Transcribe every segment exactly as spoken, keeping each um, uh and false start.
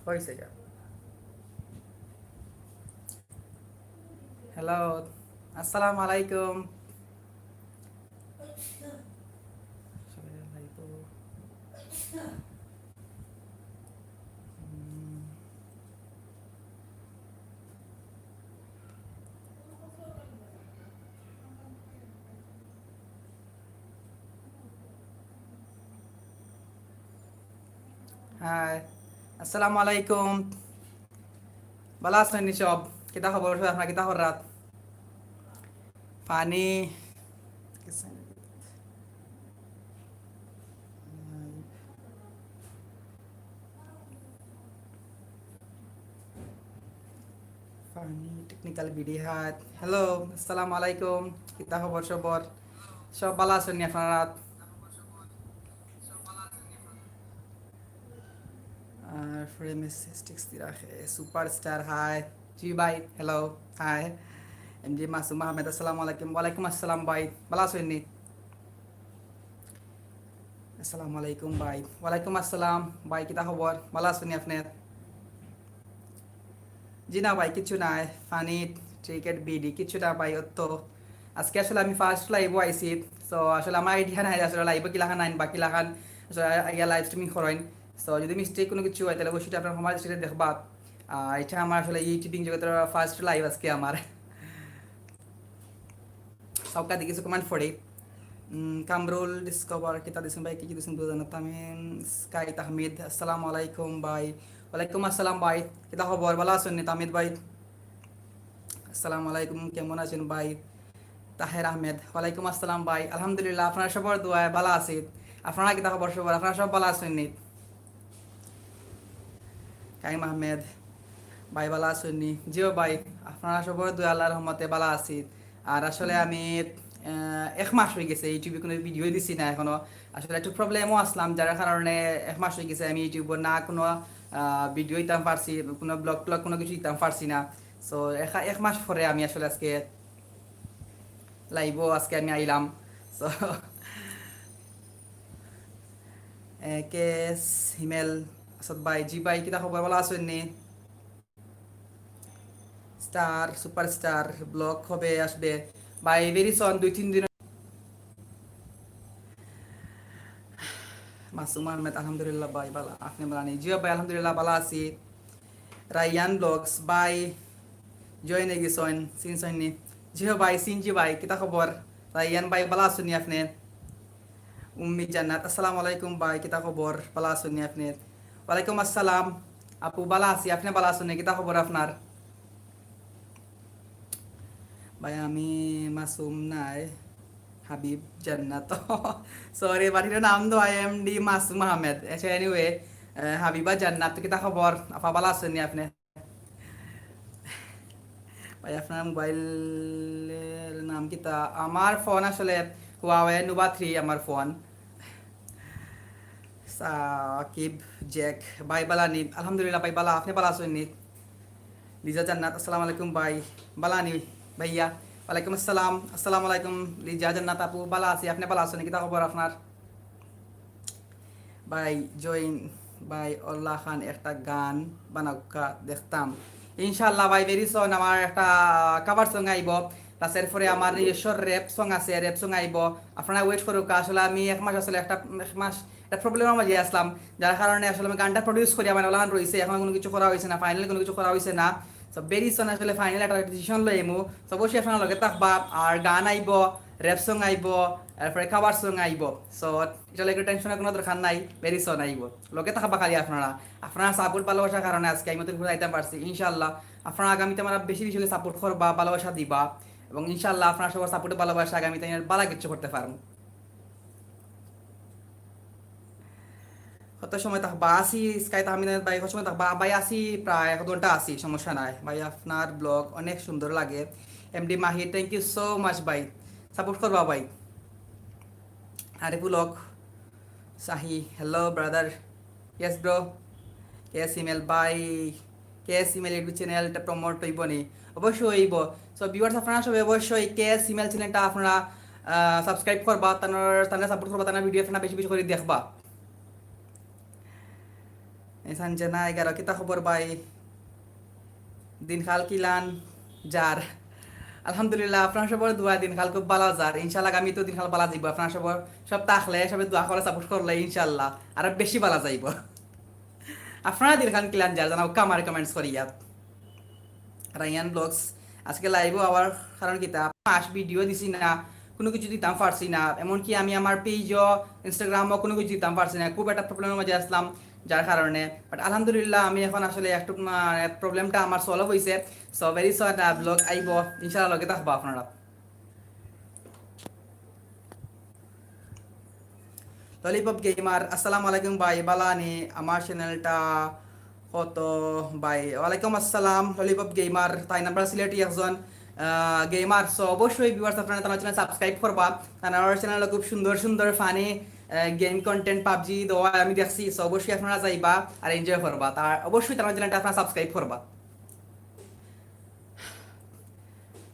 হইছে গা। হ্যালো, আসসালামু আলাইকুম। হাই, আসসালামু আলাইকুম। ভালা আছইন নি সব? কিতা খবর সব? আপনারা কিতা কররাত? পানি পানি টেকনিক্যাল বিডি হাত। হ্যালো, আসসালামু আলাইকুম। কিতা খবর সবর? সব ভালা আছইন নি আপনারা? আর ফরে মেসেজ টেক্সট দি রাখে, সুপারস্টার, হাই। জি ভাই, hello, hi. MD Masum Ahmed, আসসালামু আলাইকুম। ওয়ালাইকুম আসসালাম ভাই, ভালা আছইন নি? আসসালামু আলাইকুম ভাই। ওয়ালাইকুম আসসালাম ভাই, কিতা খবর? ভালা আছইন নি আপনে? জি না ভাই, কিচ্ছু নাই। ফানি ক্রিকেট বিডি, কিচ্ছু না ভাই, অত। আজকে আসলে আমি ফার্স্ট লাইভও আইছি, তো আসলে আমার আইডিয়া নাই আসলে লাইভও কিলাখান আইন বা কিলাখান আসলে আইয়া লাইভ স্ট্রিমিং করইন। তো যদি মিস্টেক কোনো কিছু হয়, তাহলে অবশ্যই আপনারা আমার সেটা দেখবা। আহ, এটা আমার আসলে ইউটিউবিং জগতের ফার্স্ট লাইভ আজকে আমার। সবকা দেখি কমেন্ট পড়ি। উম, কামরুল ডিসকভার, কিতা দিছইন ভাই, কি কি দিছইন বুঝা না। তামিম স্কাই তাহমিদ, আসসালামু আলাইকুম ভাই। ওয়ালাইকুম আসসালাম ভাই, কিতা খবর? ভালা আছইন নি তামিদ ভাই? আসসালামু আলাইকুম, কেমন আছেন ভাই? তাহের আহমেদ, ওয়ালাইকুম আসসালাম ভাই। আলহামদুলিল্লাহ, আপনারা সবর দোয়ায় ভালা আছি। আপনারা কিতা খবর সবর? আপনারা সব ভালা আছইন নি? কাইম আহমেদ, ভাই ভালা আছইন নি? জিও ভাই, আপনারা সবর দোয়া আল্লাহর রহমতে ভালা আছি। আর আসলে আমি, আহ, এক মাস হয়ে গেছে ইউটিউবে কোনো ভিডিও দিছি না এখনো। আসলে একটু প্রবলেমও আসলাম, যার কারণে এক মাস হয়ে গেছে আমি ইউটিউবে না কোনো, আহ, ভিডিও দিতাম পারছি, কোনো ব্লগ ট্লগ কোনো কিছু দিতাম পারছি না। So এক, এক মাস পরে আমি আসলে আজকে লাইভও আজকে আমি আইলাম। So এ, কে এস হিমেল আসাদ ভাই, জি ভাই, কিতা খবর? ভালা আছইন নি? স্টার, সুপারস্টার, ব্লগ হবে, আসবে ভাই, ভেরি সন, দুই তিন দিন। মাসুম আহমেদ, আলহামদুলিল্লাহ ভাই, ভালা, আপনে ভালা নি? জি ভাই, আলহামদুলিল্লাহ, ভালা আছি। রায়ান ব্লগস ভাই, জয়েন হয়ে গেছইন, চিনছইন নি? জি ভাই, চিনছি ভাই, কিতা খবর? রায়ান ভাই, ভালা আছইন নি আপনে? উম্মি জান্নাত, আসসালামু আলাইকুম ভাই, কিতা খবর? ভালা আছইন নি আপনে? ওয়ালাইকুম আসসালাম আপু, ভালা আছি, আপনে ভালা আছইন নি? কিতা খবর আপনার? ভাই, আমি মাসুম নায়, হাবিব জান্নাত। সরি, but ইটার নাম তো আই এম ডি মাসুম আহমেদ। আচ্ছা, এনিওয়ে, আহ, হাবিবা জান্নাত, কিতা খবর? আপা, ভালা আছইন নি আপনে? ভাই, আপনার মোবাইলের নাম কিতা? আমার ফোন আসলে Huawei Nova থ্রি আমার ফোন। সাকিব জেক, ভাই ভালা নি? আলহামদুলিল্লাহ ভাই ভালা, আপনে ভালা আছইন নি? লিজা জান্নাত, আসসালামু আলাইকুম ভাই, ভালা নি ভাইয়া? ওয়ালাইকুম আসসালাম, আসসালামু আলাইকুম লিজা জান্নাত আপু, ভালা আছি, আপনে ভালা আছইন নি? কিতা খবর আপনার? ভাই জৈন ভাই, অল্লাহ খান একটা গান বানাউক্কা দেখতাম। ইনশাআল্লাহ ভাই, ভেরি সন আমার একটা কভার সং আইবো, প্লাস এরপরে আমার নিজস্ব র‍্যাপ সং আছে, র‍্যাপ সং আইবো। আপনারা ওয়েট করুক্কা, আসলে আমি এক মাস আসলে একটা, এক মাস একটা প্রবলেমর মাঝে আসলাম, যার কারণে আসলে আমি গানটা প্রডিউস করি আমার অলান রইছে, এখন কোনো কিছু করা হইছে না, ফাইনাল কোনো কিছু করা হইছে না। তো ভেরি সন আসলে ফাইনাল একটা ডিসিশন লইমু। তো অবশ্যই আপনারা লগে থাকবা, আর গান আইবো, র‍্যাপ সং আইবো, এরপরে কভার সং আইবো। So ইটার লাগি টেনশনর কোনো দরকার নাই, ভেরি সন আইবো। লগে থাকবা খালি আপনারা, আপনারা সাপোর্ট ভালোবাসার কারণে আজকে আমি তো ঘুরে আইতাম পারছি। ইনশাআল্লাহ আপনারা আগামীতে আমারে বেশি বেশি করে সাপোর্ট করবা, ভালোবাসা দিবা, এবং ইনশাআল্লাহ আপনারা সবার সাপোর্ট ভালোবাসা আগামীতে আমি ভালা কিছু করতে পারমু। কত সময় থাকবা? আছি, স্কাই তাহমিদ আহমেদ ভাই, কত সময় থাকবা? ভাই, আছি, প্রায় এক ঘন্টা আছি, সমস্যা নাই ভাই। আপনার ব্লগ অনেক সুন্দর লাগে। MD Mahir, thank you so much ভাই, সাপোর্ট করবা ভাই। Ariful Haque Shahi, hello brother। Yes bro। K S Himel ভাই, কে এস হিমেল YouTube চ্যানেলটা প্রমোট হইব নি? অবশ্যই হইব। So ভিউয়ার্স, আপনারা সবাই অবশ্যই কে এস হিমেল চ্যানেলটা আপনারা, আহ, সাবস্ক্রাইব করবা, তানর, তানরে সাপোর্ট করবা, তানর ভিডিও আপনারা বেশি বেশি করে দেখবা। এসান জানা এগারো, কিতা খবর ভাই? দিনকাল কিলান যার? আলহামদুলিল্লাহ, আপনার সবর দোয়া দিনকাল খুব ভালা যার। ইনশাআল্লাহ, আগামী তো দিনকাল ভালা যাইব। আপনার সবর সব থাকলে, সবে দোয়া করে, সাপোর্ট করলে ইনশাআল্লাহ আরো বেশি ভালা যাইব। আপনারা দিনকাল কিলান যার জানাও, কামার কমেন্টস করিয়া। রায়ান ব্লগস, আজকে লাইভও আওয়ার কারণ কিতা? মাস ভিডিও দিছি না, কোনো কিছু দিতাম পারছি না, এমনকি আমি আমার পেজও, ইনস্টাগ্রামও কোনো কিছু দিতাম পারছি না, খুব একটা প্রবলেমের মাঝে আসলাম, যার কারণে। বাট আলহামদুলিল্লাহ, আমি এখন আসলে একটু, মানে, প্রবলেমটা আমার সলভ হইছে। সো ভেরি সুন ব্লগ আইব, ইনশাআল্লাহ লগে থাকবা আপনারা। ললিপপ গেমার, আসসালামু আলাইকুম ভাই, বালা নি? আমার চ্যানেলটা কত ভাই? ওয়ালাইকুম আসসালাম। ললিপপ গেমার, তাই নাম্বার সিলেটি একজন গেমার। সো অবশ্যই ভিউয়ার্স, আপনারা তার চ্যানেল সাবস্ক্রাইব করবা। তার চ্যানেলে খুব সুন্দর সুন্দর ফানি গেম কন্টেন্ট, পাবজি দেওয়া আমি দেখছি। সো অবশ্যই আপনারা যাইবা আর এনজয় করবা। তার অবশ্যই তার চ্যানেলটা আপনারা সাবস্ক্রাইব করবা।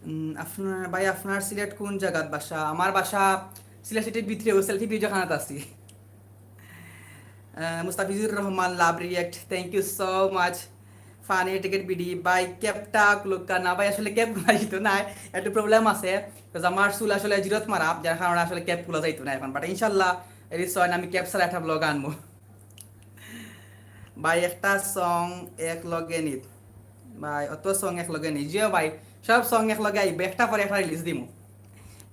উম, আপনার ভাই, আপনার সিলেট কোন জায়গাত বাসা? আমার বাসা সিলেট সিটির ভিতরে, ওই সেলফি ভিডিও খানাত আছি। আহ, Mustafizur Rahman, love react, thank you so much। Funny ticket BD, ভাই ক্যাপটা কুলুক্কা না ভাই, আসলে ক্যাপ কুলা যাইতো না, একটু প্রবলেম আছে, বিকজ আমার চুল আসলে জিরোত মারা, যার কারণে আসলে ক্যাপ কুলা যাইতো না এখন। বাট ইনশাল্লাহ, এই বিষয়ে আমি ক্যাপ ছাড়া একটা ব্লগ আনবো। ভাই, একটা সং এক লগে নিত। ভাই, অত সং এক লগে নি। জিও ভাই, সব সং এক লগে আইবে, একটা পরে একটা রিলিজ দিমু।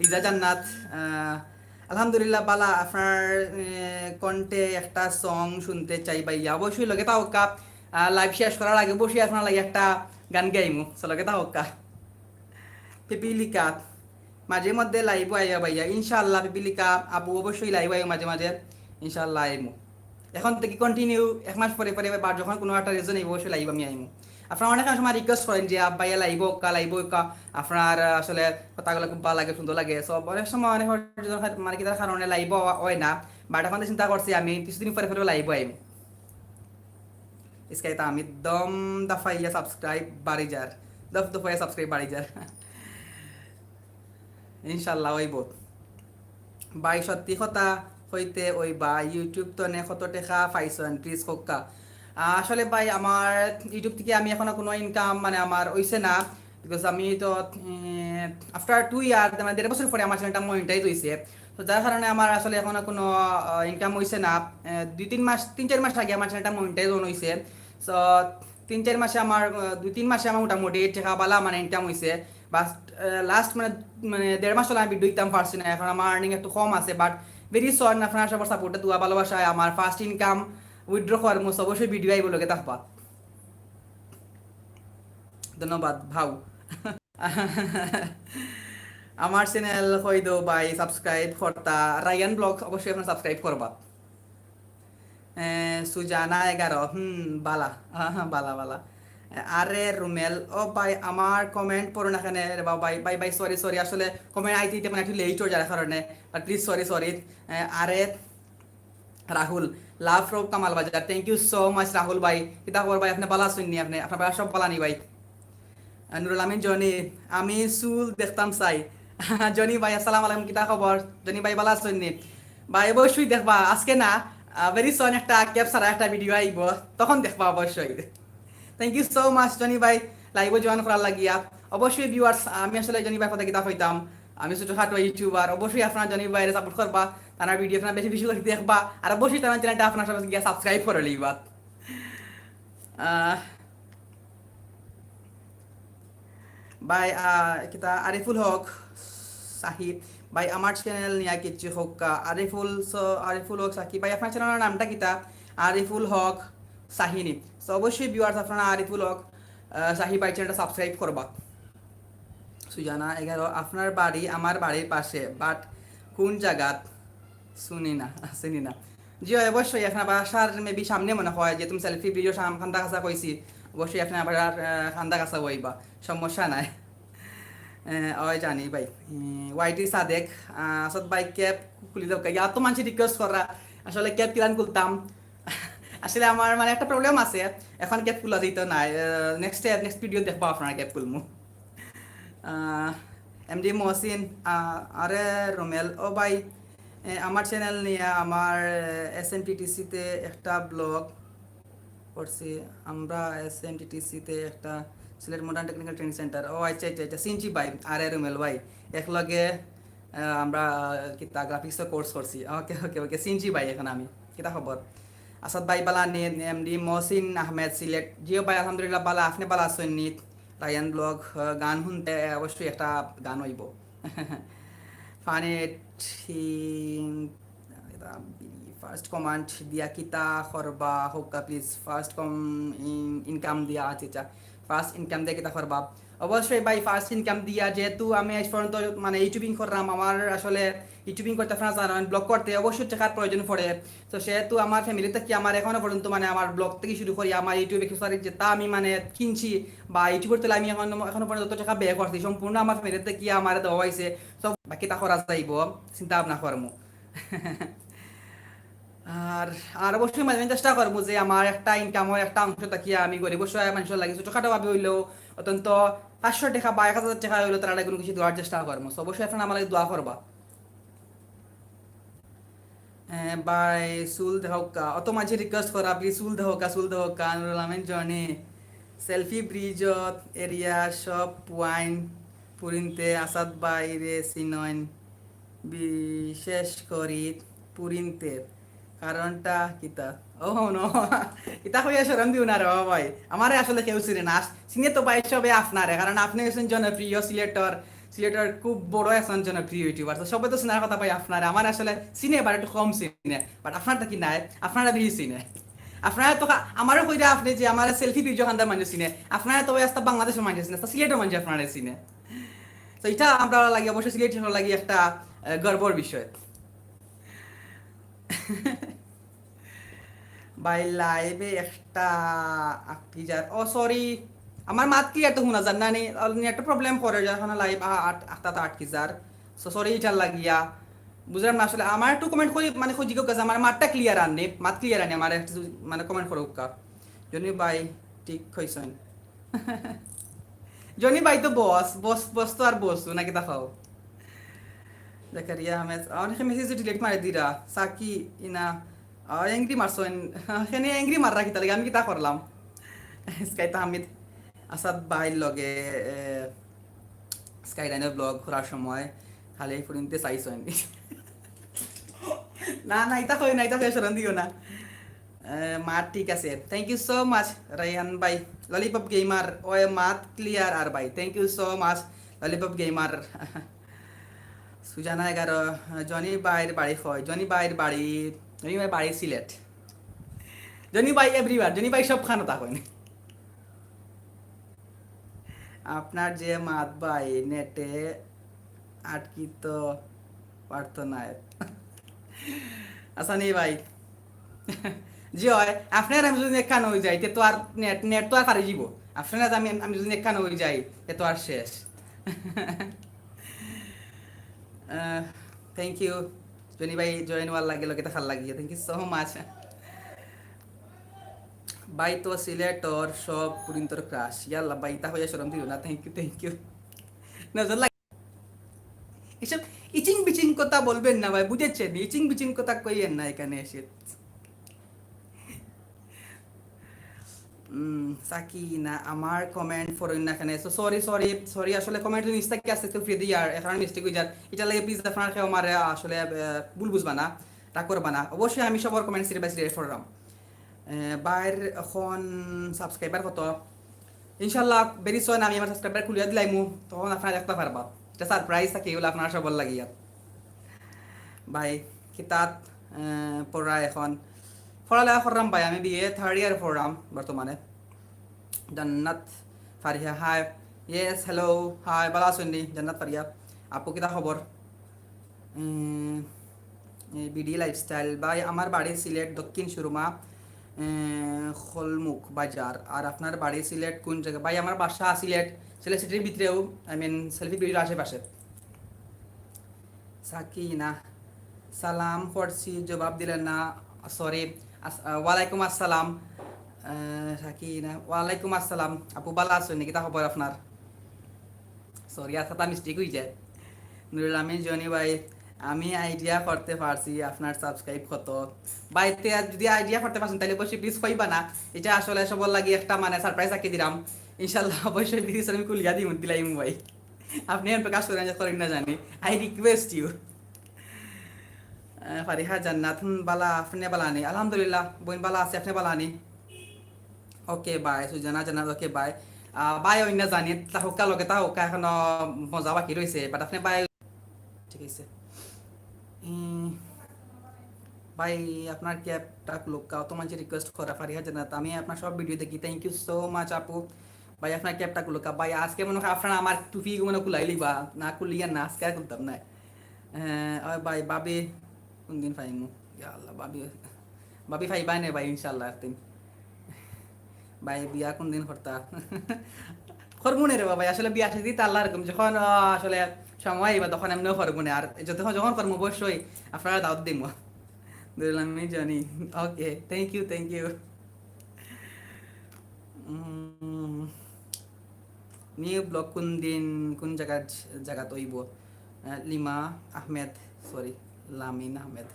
লিজা জান্নাত, আহ, আলহামদুলিল্লাহ, বালা। আপনার, এ, কণ্ঠে একটা সং শুনতে চাই ভাইয়া। অবশ্যই লগে থাকউক্কা। আহ, লাইভ শেষ করার আগে অবশ্যই আপনার লাগি একটা গান গাইমু। So, লগে থাকউক্কা। পিপিলিকা, মাঝে মধ্যে লাইভও আইবা ভাইয়া, ইনশাআল্লাহ। পিপিলিকা আপু, অবশ্যই লাইভও আইও মাঝে মাঝে, ইনশাআল্লাহ আইমু। এখন থেকে কন্টিনিউ এক মাস পরে পরে, বা যখন কোনো একটা রিজন অইব, অবশ্যই লাইভ আমি আইমু। আপনারা অনেক সময় রিকোয়েস্ট করেন যে, "আপ ভাইয়া লাইভও অউক্কা, লাইভও অউক্কা।" আপনার, আহ, আসলে কথাগুলো খুব ভালো লাগে, সুন্দর লাগে। So, অনেক সময় অনেক জন, মানে, কিতার কারণে লাইভও অয় না, বাট এখন তো চিন্তা করছি আমি কিছুদিন পরে পরে লাইভও আইমু। ইসকাইতা আমি দম দফাইয়া সাবস্ক্রাইব বাড়ি যার, দফ দফাইয়া সাবস্ক্রাইব বাড়ি যার। ইনশাল্লাহ অইব। ভাই, সত্যি কথা কইতে অইবা, YouTube তনে কত টেকা পাইছইন, প্লিজ কউক্কা। আহ, আসলে ভাই, আমার YouTube থেকে আমি এখনো কোনো ইনকাম, মানে, আমার অইছে না, বিকজ আমি তো, উম, আফটার টু ইয়ার, মানে, দেড় বছর পরে আমার চ্যানেলটা মনিটাইজ অইছে। তো যার কারণে আমার আসলে এখনো কোনো, আহ, ইনকাম অইছে না। আহ, দুই তিন মাস, তিন চার মাস আগে আমার চ্যানেলটা মনিটাইজ অন অইছে। So, তিন চার মাসে আমার, আহ, দুই তিন মাসে আমার মোটামুটি টেকা বালা, মানে, ইনকাম অইছে। বাট, আহ, লাস্ট, মানে, মানে, দেড় মাস হলো আমি ভিডিও দিতাম পারছি না, এখন আমার আর্নিং একটু কম আছে। বাট ভেরি সুন আপনারা সবার সাপোর্টে, দোয়া ভালোবাসায় আমার ফার্স্ট ইনকাম উইথড্র করমু, so অবশ্যই ভিডিও আইব, লগে থাকবা। ধন্যবাদ ভাউ। আমার চ্যানেল কই দেও ভাই, সাবস্ক্রাইব করতা। রায়ান ব্লগ অবশ্যই আপনারা সাবস্ক্রাইব করবা। এ, সুজানা এগারো, হুম, বালা। হ্যাঁ, হ্যাঁ, বালা, বালা। এ, আরে রুমেল, ও ভাই, আমার কমেন্ট পড়ো না কেনে রে বা ভাই, ভাই, ভাই, সরি, সরি, আসলে কমেন্ট আইতে আইতে মানে একটু লেট অই যার কারণে, বাট প্লিজ, সরি, সরি। এ, আরে রাহুল, লাভ ফ্রম কামাল বাজার, thank you so much Rahul ভাই। কিতা খবর ভাই, আপনে বালা আছইন নি? আপনে, আপনার বালা সব বালা নি ভাই? আহ, নুরুল আমিন জনি, আমি চুল দেখতাম চাই। জনি ভাই, আসসালামু আলাইকুম, কিতা খবর? জনি ভাই, বালা আছইন নি? ভাই, অবশ্যই দেখবা, আজকে না, আহ, ভেরি সুন একটা ক্যাপ ছাড়া একটা ভিডিও আইব, তখন দেখবা অবশ্যই। Thank you so much Johnny ভাই, লাইভও জয়েন করার লাগিয়া। অবশ্যই ভিউয়ার্স, আমি আসলে জনি ভাই কথা কিতা কইতাম, আমি ছোটখাটো ইউটিউবার, অবশ্যই আপনারা জনি ভাইরে সাপোর্ট করবা, তার ভিডিও আপনারা বেশি বেশি করে দেখবা, আর অবশ্যই তার চ্যানেলটা আপনারা সবাই গিয়া সাবস্ক্রাইব করে লইবা। আহ, ভাই, আহ, কিতা আরিফুল হক সাহি, ভাই, আমার চ্যানেল নিয়া কিচ্ছু কউক্কা। আরিফুল স-, আরিফুল হক সাকি, ভাই, আপনার চ্যানেলের নামটা কিতা? আরিফুল হক সাহি নি। So, অবশ্যই ভিউয়ার্স, আপনারা আরিফুল হক, আহ, সাহি ভাই চ্যানেলটা সাবস্ক্রাইব করবা। সুজানা এগারো, আপনার বাড়ি আমার বাড়ির পাশে, বাট কোন জাগাত? শুনি না, চিনি না। জি, অবশ্যই, এখন আবার আসার মেবি সামনে মনে হয়, যেহেতু আমি সেলফি ভিডিও সাম-, খান্দা কাছা কইছি, অবশ্যই এখন আবার আর, আহ, খান্দা কাছা অইবা, সমস্যা নাই। আহ, ওই জানি ভাই, উম, ওয়াইটি সাদেক, আহ, আসাদ ভাই ক্যাপ খুলি দাও, ইয়া তো মানছি রিকোয়েস্ট করা, আসলে ক্যাপ কিলান খুলতাম। আসলে আমার মানে একটা প্রবলেম আছে, এখন ক্যাপ খুলা দিত না। আহ, নেক্সট, নেক্সট ভিডিও দেখবা আপনারা ক্যাপ খুলমু। আহ, এমডি মহসিন, আহ, আরে রুমেল, ও ভাই, এ, আমার চ্যানেল নিয়া আমার, এ, এসএমটিটিসিতে একটা ব্লগ করছি আমরা এসএমটিটিসি তে একটা Sylhet modern technical training centre. ও আচ্ছা, আচ্ছা, আচ্ছা, চিনছি ভাই, আর এ রুমেল ভাই, একলগে, আহ, আমরা, আহ, কিতা গ্রাফিক্সর কোর্স করছি। ওকে, ওকে, ওকে, চিনছি ভাই এখন আমি। কিতা খবর? আসাদ ভাই বালা নি, এমডি মহসিন আহমেদ সিলেট। জিও ভাই, আলহামদুলিল্লাহ বালা, আপনে বালা আছইন নি? রায়ান ব্লগ, আহ, গান হুনতে অবশ্যই একটা গান অইবো। ফানি থিং, এটা ফার্স্ট কমেন্ট দিয়া কিতা করবা, হউক্কা please. First com in-, income দিয়া, আচ্ছা, আচ্ছা, ফার্স্ট ইনকাম দিয়া কিতা করবা? অবশ্যই ভাই, ফার্স্ট ইনকাম দিয়া, যেহেতু আমি আজ পর্যন্ত মানে ইউটিউবিং করলাম, আমার আসলে ইউটিউবিং করতে আপনারা জানেন, ব্লগ করতে অবশ্যই টেকার প্রয়োজন পড়ে। তো সেহেতু আমার ফ্যামিলি থাকি আমার এখনো পর্যন্ত মানে আমার ব্লগ থাকি শুরু করি, আমার ইউটিউব অ্যাক্সেসরিজ যেটা আমি মানে কিনছি বা ইউটিউবর তলে আমি এখন, এখনো পর্যন্ত যত টেকা ব্যয় করছি, সম্পূর্ণ আমার ফ্যামিলি থাকি আমার দেওয়া অইছে। তো বাকিটা করা যাইবো, চিন্তা ভাবনা করমু। আর, আর অবশ্যই মাঝে মাঝে চেষ্টা করমু যে আমার একটা ইনকামর একটা অংশ থাকি আমি গরিব অসহায় মানুষর লাগি ছোটখাটো ভাবে অইলেও অন্তত পাঁচশো টেকা বা এক হাজার টেকা অইলেও তারার লাগি কুনু কিছু দেওয়ার চেষ্টা করমু। So অবশ্যই আপনারা আমার লাগি দোয়া করবা। এ, ভাই, চুল দেখাউক্কা। অত মাঝে রিকোয়েস্ট করা, প্লিজ চুল দেখাউক্কা, চুল দেখাউক্কা। নুরুল আমিন জনি, সেলফি ব্রিজত এরিয়া সব পুয়াইন পুরিন্তে আসাদ ভাইরে চিনইন, বিশেষ করি পুরিন্তে। কারণটা কিতা? ও, no। ইতা কইয়া শরম দিও না রে বাবা ভাই। আমারে আসলে কেউ চিনে না। আস-, চিনে তো ভাই সবে আপনারে, কারণ আপনে অইছইন জনপ্রিয় সিলেটর, সিলেটর খুব বড় একজন জনপ্রিয় ইউটিউবার। তো সবে তো চিনার কথা ভাই আপনারে। আমার আসলে চিনে, but একটু কম চিনে। But আপনার তো কি নাই, আপনারা বেশি চিনে। আপনারা তো খা-, আমারও কইরা আপনে যে আমার সেলফি ব্রিজর কান্দার মানুষ চিনে। আপনারা তো ভাই আস্তা বাংলাদেশর মানুষ চিনে, আস্তা সিলেটর মানুষ আপনারা চিনে। তো ইটা আমরা লাগি অবশ্যই সিলেটির লাগি একটা, আহ, গর্বর বিষয়। ভাই, লাইভে একটা আটকি যার। ও, সরি, আমার মাত ক্লিয়ার তো হুনা যার না নি? নেট প্রবলেম করে, যার কারণে লাইভ আ-, আট-, আটটা তো আটকি যার। So, সরি, ইটার লাগিয়া। বুঝলাম না আসলে। আমার একটু কমেন্ট করি, মানে, খুঁজি কাছে আমার মাতটা ক্লিয়ার আননি, মাত ক্লিয়ার আনি, আমার একটু, মানে, কমেন্ট করউক্কা। জনি ভাই, ঠিক কইছইন। জনি ভাই তো বস, বস, বস তো আর বস, না কিতা কও? জাকারিয়া আহমেদ, অনেকে মেসেজ ডিলিট মারি দিরা, সাকি ইনা, আহ, এংরি মারছইন, কেনে এংরি মাররা কিতা লাগি, আমি কিতা করলাম? স্কাইতা হামিদ, আসাদ ভাইর লগে, এ, স্কাইলাইনর ব্লগ করার সময় খালি ফুরিন্তে চাইছইন। না, না, ইতা কই না, ইতা কই শরম দিও না। এ, মাত ঠিক আছে। Thank you so much, Raihan ভাই। ললিপপ গেমার, ওই মাত ক্লিয়ার আর ভাই। Thank you so much, lollipop gamer. Sujana এগারো, জনি ভাইর বাড়ি কই? জনি ভাইর বাড়ি, জনি ভাইর বাড়ি সিলেট। জনি ভাই everywhere, জনি ভাই সবখানো থাকইন। আপনার যে মাত ভাই নেটে আটকিত পারতো নায়। আচ্ছা নি ভাই। জি অয়, আপনার আমি যদি একখান অই যাই, তে তো আর নেট, নেট তো আর ফারি যিবো। আপনার আমি, আমি যদি একখান অই যাই, তে তো আর শেষ। আহ, thank you। জনি ভাই জয়েন অওয়ার লাগি, লগে থাকার লাগি। Thank you so much। ভাই তো সিলেটর সব পুরিন্তর ক্রাশ। ইয়াল্লা ভাই, ইতা কইয়া শরম দিও না। Thank you, thank you। নজর লাগ-, এসব ইচিং বিচিং কথা বলবেন না ভাই, বুঝেছেন? ইচিং বিচিং কথা কইয়েন না এখানে এসে। উম, সাকিনা, আমার কমেন্ট পড়ইন না কেনে? So, সরি, সরি, সরি, আসলে কমেন্ট নিচ থাকি আস্তে আস্তে ফিরে দিই, আর এখানে মিস্টেক অই যার। ইটার লাগি প্লিজ আপনারা কেউ আমারে আসলে, আহ, ভুল বুঝবা না, রাগ করবা না। অবশ্যই আমি সবার কমেন্ট সিরিয়াল বাই সিরিয়াল পড়রাম। আহ, ভাইর এখন সাবস্ক্রাইবার কত? ইনশাল্লাহ, very soon আমি আমার সাবস্ক্রাইবার খুলিয়া দিলাইমু, তখন আপনারা দেখতা পারবা। এটা সারপ্রাইজ থাকে, এগুলো আপনারা সবার লাগিয়া। ভাই, কিতাত, আহ, পড়রা এখন? পড়ালেখা কররাম ভাই, আমি বিএ থার্ড ইয়ার পড়রাম বর্তমানে। Jannat Faria, hi. Yes, hello, hi, ভালা আছইন নি? জান্নাত ফারিয়া। আপু, কিতা খবর? উম, এই বিডি লাইফস্টাইল। ভাই, আমার বাড়ি সিলেট, দক্ষিণ সুরমা, এ, খলমুখ বাজার। আর আপনার বাড়ি সিলেট কোন জায়গা? ভাই, আমার বাসা সিলেট, সিলেট সিটির ভিতরেও, I mean, সেলফি ব্রিজের আশেপাশে। সাকিনা, সালাম করছি, জবাব দিলেন না। সরি। আস-, আ, ওয়ালাইকুম আসসালাম। আ, সাকিনা, ওয়ালাইকুম আসসালাম। আপু, ভালা আছইন নি? কিতা খবর আপনার? সরি, আর কথা মিস্টেক অই যায়। নুরুল আমিন জনি ভাই, আমি আইডিয়া করতে পারছি আপনার সাবস্ক্রাইব কত। ভাই, তে আর যদি আইডিয়া করতে পারছেন, তাহলে অবশ্যই প্লিজ কইবা না। এটা আসলে সবার লাগি একটা মানে সারপ্রাইজ রাখি দিলাম। ইনশাল্লাহ, অবশ্যই প্লিজ আমি খুলিয়া দিমু, দিলাইমু ভাই। আপনি আর প্রকাশ করেন, করেন না জানি। I request you. আহ, ফারিহা জান্নাত, হুম, বালা, আপনি বালা নি? আলহামদুলিল্লাহ, বইন বালা আছে, আপনি বালা নি? ওকে ভাই, সুজানা জান্নাত, ওকে ভাই। আহ, ভাই, ওই না জানি, তাহুকা লগে তাহুকা এখনো মজা বাকি রয়েছে, বাট আপনি ভাই, ঠিক আছে। উম, ভাই, আপনার ক্যাপটা খুলুক্কা, অত মানুষে রিকোয়েস্ট করা, ফারিহা জান্নাত। আমি আপনার সব ভিডিও দেখি, thank you so much আপু। ভাই, আপনার ক্যাপটা খুলুক্কা। ভাই, আজকে মনে হয় আপনারা আমার টুপি মনে খুলাই লিবা, না খুলিয়া না, আজকে আর খুলতাম না। হ্যাঁ, ওই ভাই, ভাবি কোন দিন পাইমু? ইয়া আল্লাহ, ভাবি, ভাবি পাইবা নে ভাই, ইনশাল্লাহ একদিন। ভাই, বিয়া কোন দিন করতা? করবো নে রে বাবা, আসলে বিয়া শাদি তো আল্লাহ রকম, যখন, আহ, আসলে সময় আইবা তখন এমনিও করবো নে। আর যখন, যখন করবো অবশ্যই আপনারা দাওয়াত দিমু। দুলামি জানি। ওকে, thank you, thank you. Um, new blog কোন দিন, কোন জায়গা, জায়গাত অইব? আহ, লিমা আহমেদ, সরি, লামিন আহমেদ।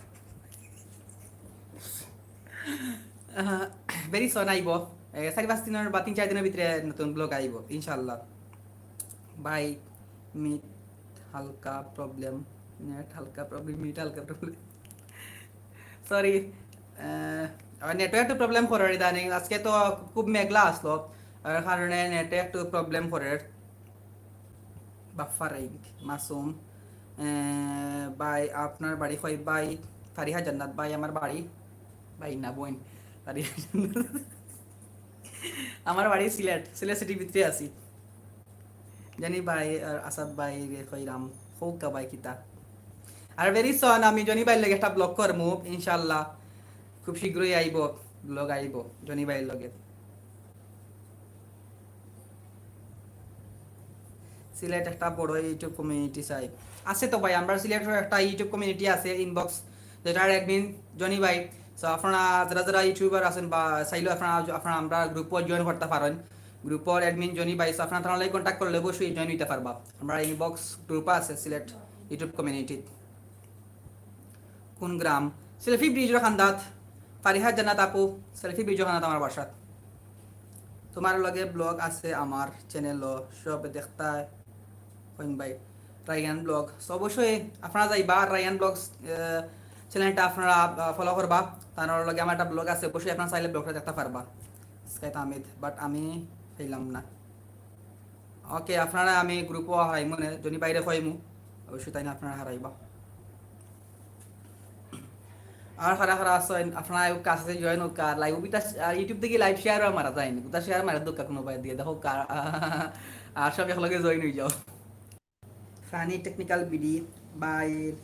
আহ, ভেরি সুন আইব। এ, চারি পাঁচ দিনর বা তিন চার দিনর ভিতরে নতুন ব্লগ আইব, ইনশাআল্লাহ। ভাই, মিট হালকা প্রবলেম, নেট হালকা প্রবলেম, মিট হালকা প্রবলেম। সরি, নেটওয়ার্ক একটু প্রবলেম করের ইদানিং। আজকে তো খুব মেঘলা আসলো, এর কারণে নেটে একটু প্রবলেম করের। বাফারিং, মাসুম, আহ, ভাই, আপনার বাড়ি কই ভাই? ফারিহা জান্নাত, ভাই, আমার বাড়ি, ভাই না, বইন, ফারিহা জান্নাত। আমার বাড়ি সিলেট, সিলেট সিটির ভিতরে আছি। জনি ভাই আর আসাদ ভাই রে কইরাম, কউক্কা ভাই কিতা। আর ভেরি সুন আমি জনি ভাইর লগে একটা ব্লগ করমু, ইনশাআল্লাহ। খুব শীঘ্রই আইব, ব্লগ আইব জনি ভাইর লগে। সিলেট একটা বড় YouTube কমিউনিটি চাই। আছে তো ভাই, আমরা সিলেটের একটা YouTube কমিউনিটি আছে, ইনবক্স, যেটার অ্যাডমিন জনি ভাই। So আপনারা যারা যারা ইউটিউবার আছেন বা চাইলেও আপনারা, আপনারা আমরা গ্রুপও জয়েন করতে পারেন। গ্রুপর অ্যাডমিন জনি ভাই, so আপনারা তার লগে কন্ট্যাক্ট করলে অবশ্যই জয়েন হইতে পারবা। আমরা ইনবক্স গ্রুপ আছে সিলেট YouTube কমিউনিটি। কোন গ্রাম? সেলফি ব্রিজর কান্দাত। ফারিহা জান্নাত আপু, সেলফি ব্রিজর কান্দাত আমার বাসাত। তোমার লগে ব্লগ আছে আমার চ্যানেলও, সব দেখতা কইন ভাই। রায়ান ব্লগ। So অবশ্যই আপনারা যাইবা রায়ান ব্লগস, আহ, চ্যানেলটা আপনারা, আহ, ফলো করবা। তার লগে আমার একটা ব্লগ আছে, অবশ্যই আপনারা চাইলে ব্লগটা দেখতে পারবা। স্কাইত আহমেদ, বাট আমি পাইলাম না। ওকে, আপনারা আমি গ্রুপও হারাইমু নে, জনি ভাইরে কইমু, অবশ্যই তাইন আপনারা হারাইবা। আর কারা কারা আছইন, আপনারা কাছে জয়েন হউক্কা, আর লাইভ বিতা, আর YouTube থাকি লাইভ শেয়ার মারা যায়নি, কোথা শেয়ার মারা দোকা কোনো ভাই দিয়ে দেখো কার, আর সব একলগে জয়েন হয়ে যাও। ফানি টেকনিক্যাল বিডি, ভাইর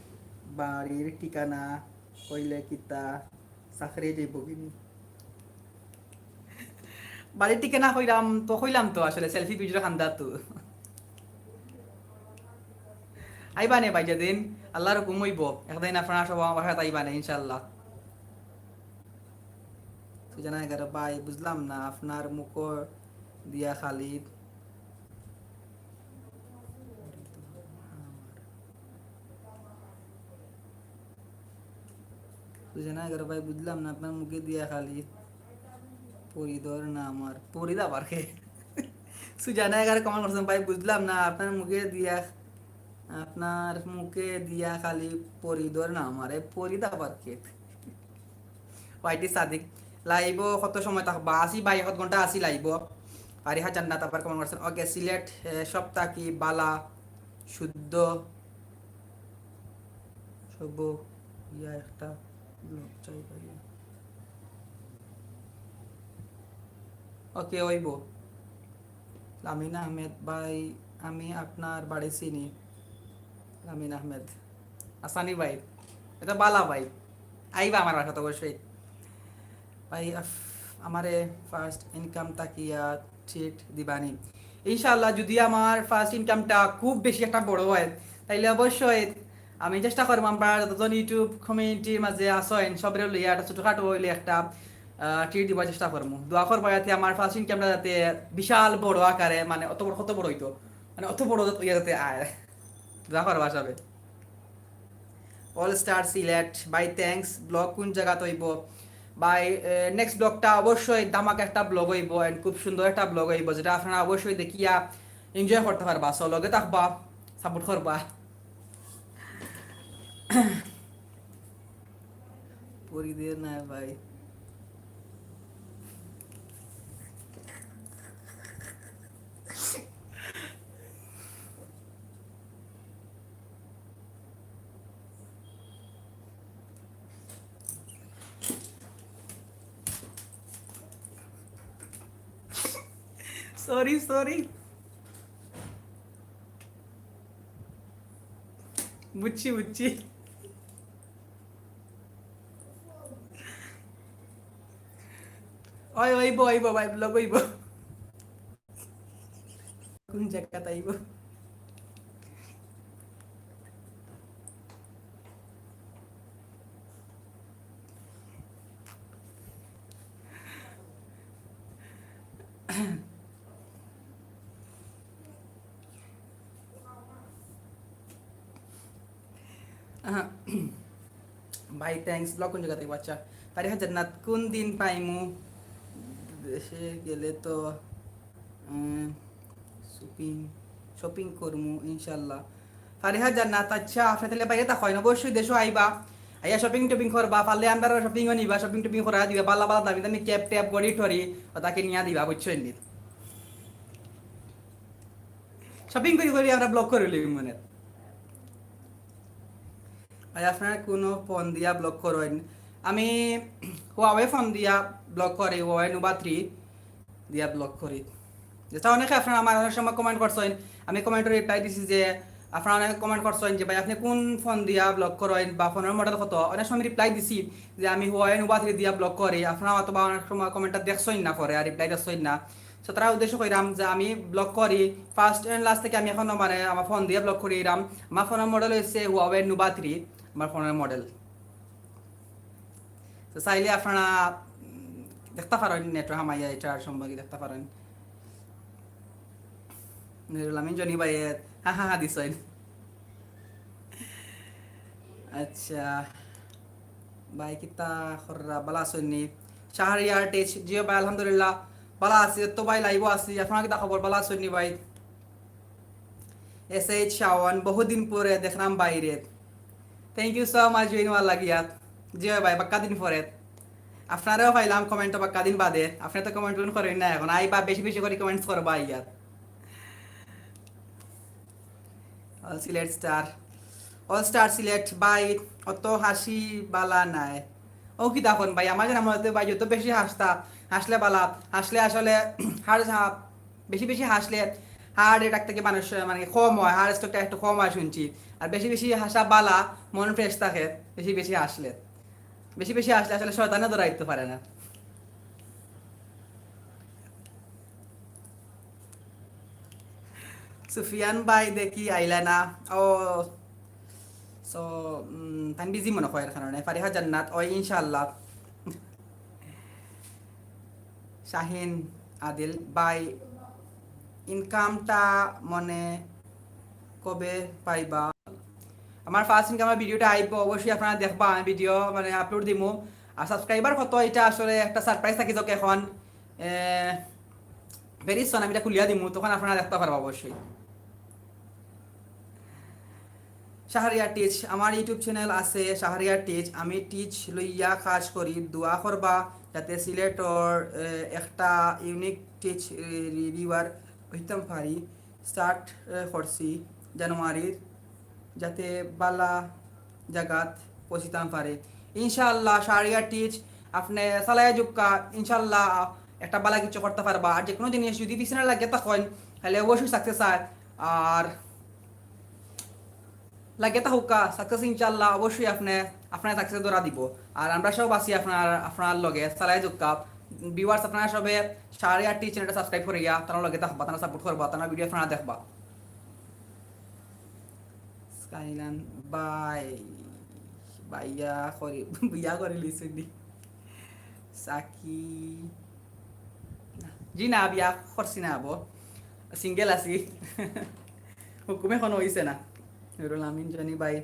বাড়ির ঠিকানা কইলে কিতা চাকরি যাইব কিনি? বাড়ির ঠিকানা কইলাম তো, কইলাম তো আসলে সেলফি ব্রিজর কান্দাত তো। আইবা নে ভাই যেদিন আল্লাহর হুকুম হইব, একদিন আপনারা সব আমার বাসাত আইবা নে ইনশাআল্লাহ। সুজানা এগারো ভাই, বুঝলাম না, আপনার মুখ দিয়া খালি সুজানা এগারো ভাই, বুঝলাম না, আপনার মুখে দিয়া খালি পরি ধর না আমার, পরি দা পারকে। সুজানা এগারো কমেন্ট করছেন, ভাই, বুঝলাম না, আপনার মুখে দিয়া, আপনার মুখে দিয়া খালি পরি ধর না আমার, এ পরি দা পারকে। ওয়াইটি সাদিক, লাইভও কত সময় থাকবা? আছি ভাই, এক ঘন্টা আছি লাইভও। ফারিহা জান্নাত আবার কমেন্ট করছেন, ওকে, সিলেট, এ, সব থাকি বালা, শুদ্ধ, সব ইয়া একটা ব্লগ চাই ভাই। ওকে, অইব। লামিন আহমেদ ভাই, আমি আপনার বাড়ি চিনি। লামিন আহমেদ। আসানি ভাই, এটা বালা ভাই, আইবা আমার বাসাত অবশ্যই। ভাই, আফ-, আমারে ফার্স্ট ইনকাম থাকিয়া ট্রিট দিবানি। ইনশাআল্লাহ, যদি আমার ফার্স্ট ইনকামটা খুব বেশি একটা বড় হয়, তাইলে অবশ্যই আমি চেষ্টা করবো, আমরা যতজন YouTube কমিউনিটির মাঝে আছইন, সবরে লইয়া একটা ছোটখাটো হইলে একটা, আহ, ট্রিট দিবার চেষ্টা করবো। দোয়া করবা যাতে আমার ফার্স্ট ইনকামটা যাতে বিশাল বড় আকারে, মানে, অত বড়, কত বড় হইতো, মানে, অত বড় ইয়ে যাতে আয়। দোয়া করবা সবে। All Star সিলেট ভাই, thanks। Vlog কোন জাগাত অইবো ভাই? এ, next vlogটা অবশ্যই ধামাকা একটা vlog অইবো and খুব সুন্দর একটা vlog অইবো, যেটা আপনারা অবশ্যই দেখিয়া enjoy করতা পারবা। So লগে থাকবা, support করবা। পরি দে না ভাই। Sorry, sorry। বুঝছি, বুঝছি। ওই, অইবো, অইবো ভাই, vlog অইবো। কোন জাগাত আইবো? আহা। ভাই, thanks। Vlog কোন জাগাত আইবো? আচ্ছা, ফারিহা জান্নাত, কোন দিন পাইমু? দেশে গেলে তো, উম, shopping, shopping করমু ইনশাল্লাহ। ফারিহা জান্নাত, আচ্ছা, আপনে তাইলে বাইরে থাকইন, অবশ্যই দেশো আইবা, আইয়া shopping টপিং করবা, পারলে আমরারে shoppingও নিবা, shopping টপিং করাই দিবা, বালা বালা দামি দামি cap ট্যাপ, ঘড়ি টড়ি, অতাকে নিয়া দিবা, বুঝছইন নি? Shopping করি করি আমরা vlog করি লই মনে। ভাই, আপনারা কোন phone দিয়া vlog করইন? আমি Huawei phone দিয়া vlog করি, Huawei Nova three দিয়া vlog করি। যেটা অনেকে আপনারা আমার অনেক সময় comment করছইন, আমি commentর reply দিছি যে আপনারা অনেকে comment করছইন যে ভাই আপনি কোন phone দিয়া vlog করইন বা phoneর model কত, অনেক সময় আমি reply দিছি যে আমি Huawei Nova three দিয়া vlog করি। আপনারা অথবা অনেক সময় commentটা দেখছইন না পরে আর reply দেখছইন না। So তারার উদ্দেশ্য কইরাম যে আমি vlog করি, first and last থাকি আমি এখনো মানে আমার phone দিয়া vlog করি এরাম। আমার phoneর model অইছে Huawei Nova three, আমার phoneর model। তো চাইলে আপনারা, উম, দেখতা পারইন, netও হামাইয়া ইটার সম্পর্কে দেখতা পারইন। নুরুল আমিন জনি ভাই, হা হা হা দিছইন। আচ্ছা। ভাই, কিতা খররা, বালা আছইন নি? শাহরিয়ার টেচ, জি ভাই, আলহামদুলিল্লাহ, বালা আছি। তো ভাই, liveও আছি। আপনারা কিতা খবর, বালা আছইন নি ভাই? এস এইচ শাওন, বহুদিন পরে দেখলাম ভাইরে। Thank you so much, join অওয়ার লাগিয়া। জি ভাই, বাক্কা দিন পরে। আপনারেও পাইলাম commentও বাক্কা দিন বাদে। আপনে তো comment টমেন্ট করইন না এখন। আইবা, বেশি বেশি করি comments করবা আইয়া। All Sylhet star, all star Sylhet ভাই, অত হাসি বালা নায়। ও কিতা কইন ভাই, আমার জানা মতে ভাই যত বেশি হাসতা, হাসলে বালা, হাসলে আসলে হার-, হা-, বেশি বেশি হাসলে heart attack থাকি মানুষ মানে কম অয়, heart strokeটা একটু কম অয় শুনছি। আর বেশি বেশি হাসা বালা, মন fresh থাকে বেশি বেশি হাসলে। বেশি বেশি হাসলে আসলে শয়তানে ধরাইতো পারে না। সুফিয়ান ভাই দেখি আইলা না। ও, so, উম, তাইন busy মনে অয় এর কারণে। ফারিহা জান্নাত, ওই ইনশাআল্লাহ। শাহিন আদিল ভাই, incomeটা মনে কবে পাইবা? আমার first incomeর videoটা আইবো, অবশ্যই আপনারা দেখবা, আমি video মানে upload দিমু। আর subscriber কত, এটা আসলে একটা surprise থাকি যাউক এখন। এ, very soon আমি এটা খুলিয়া দিমু, তখন আপনারা দেখতা পারবা অবশ্যই। শাহরিয়ার টিচ, আমার YouTube channel আছে শাহরিয়ার টিচ, আমি টিচ লইয়া কাজ করি, দোয়া করবা যাতে সিলেটর, এ, একটা unique টিচ, এ, reviewer হইতাম পারি। Start, এ, করছি জানুয়ারির, যাতে বালা জাগাত পৌঁছিতাম পারে। ইনশাআল্লাহ, শাহরিয়ার টিচ, আপনে চালাইয়া যাউক্কা, ইনশাআল্লাহ একটা বালা কিছু করতা পারবা। আর যেকুনু জিনিস যদি পিছনে লাগিয়া থাকইন, তাইলে অবশ্যই success অয়। আর লাগিয়া থাকউক্কা, success ইনশাআল্লাহ অবশ্যই আপনে, আপনার success ধরা দিবো। আর আমরা সব আছি আপনার, আপনার লগে, চালাইয়া যাউক্কা। Viewers, আপনারা সবে শাহরিয়ার টিচ channelটা subscribe করিয়া তারার লগে থাকবা, তারার support করবা, তারার video আপনারা দেখবা। স্কাইলান ভাই, ভাইয়া করি, বিয়া করি লিছইন নি? সাকি, জি না, বিয়া করছি না আবো, single আছি। হুকুম এখনো অইছে না। নুরুল আমিন জনি ভাই,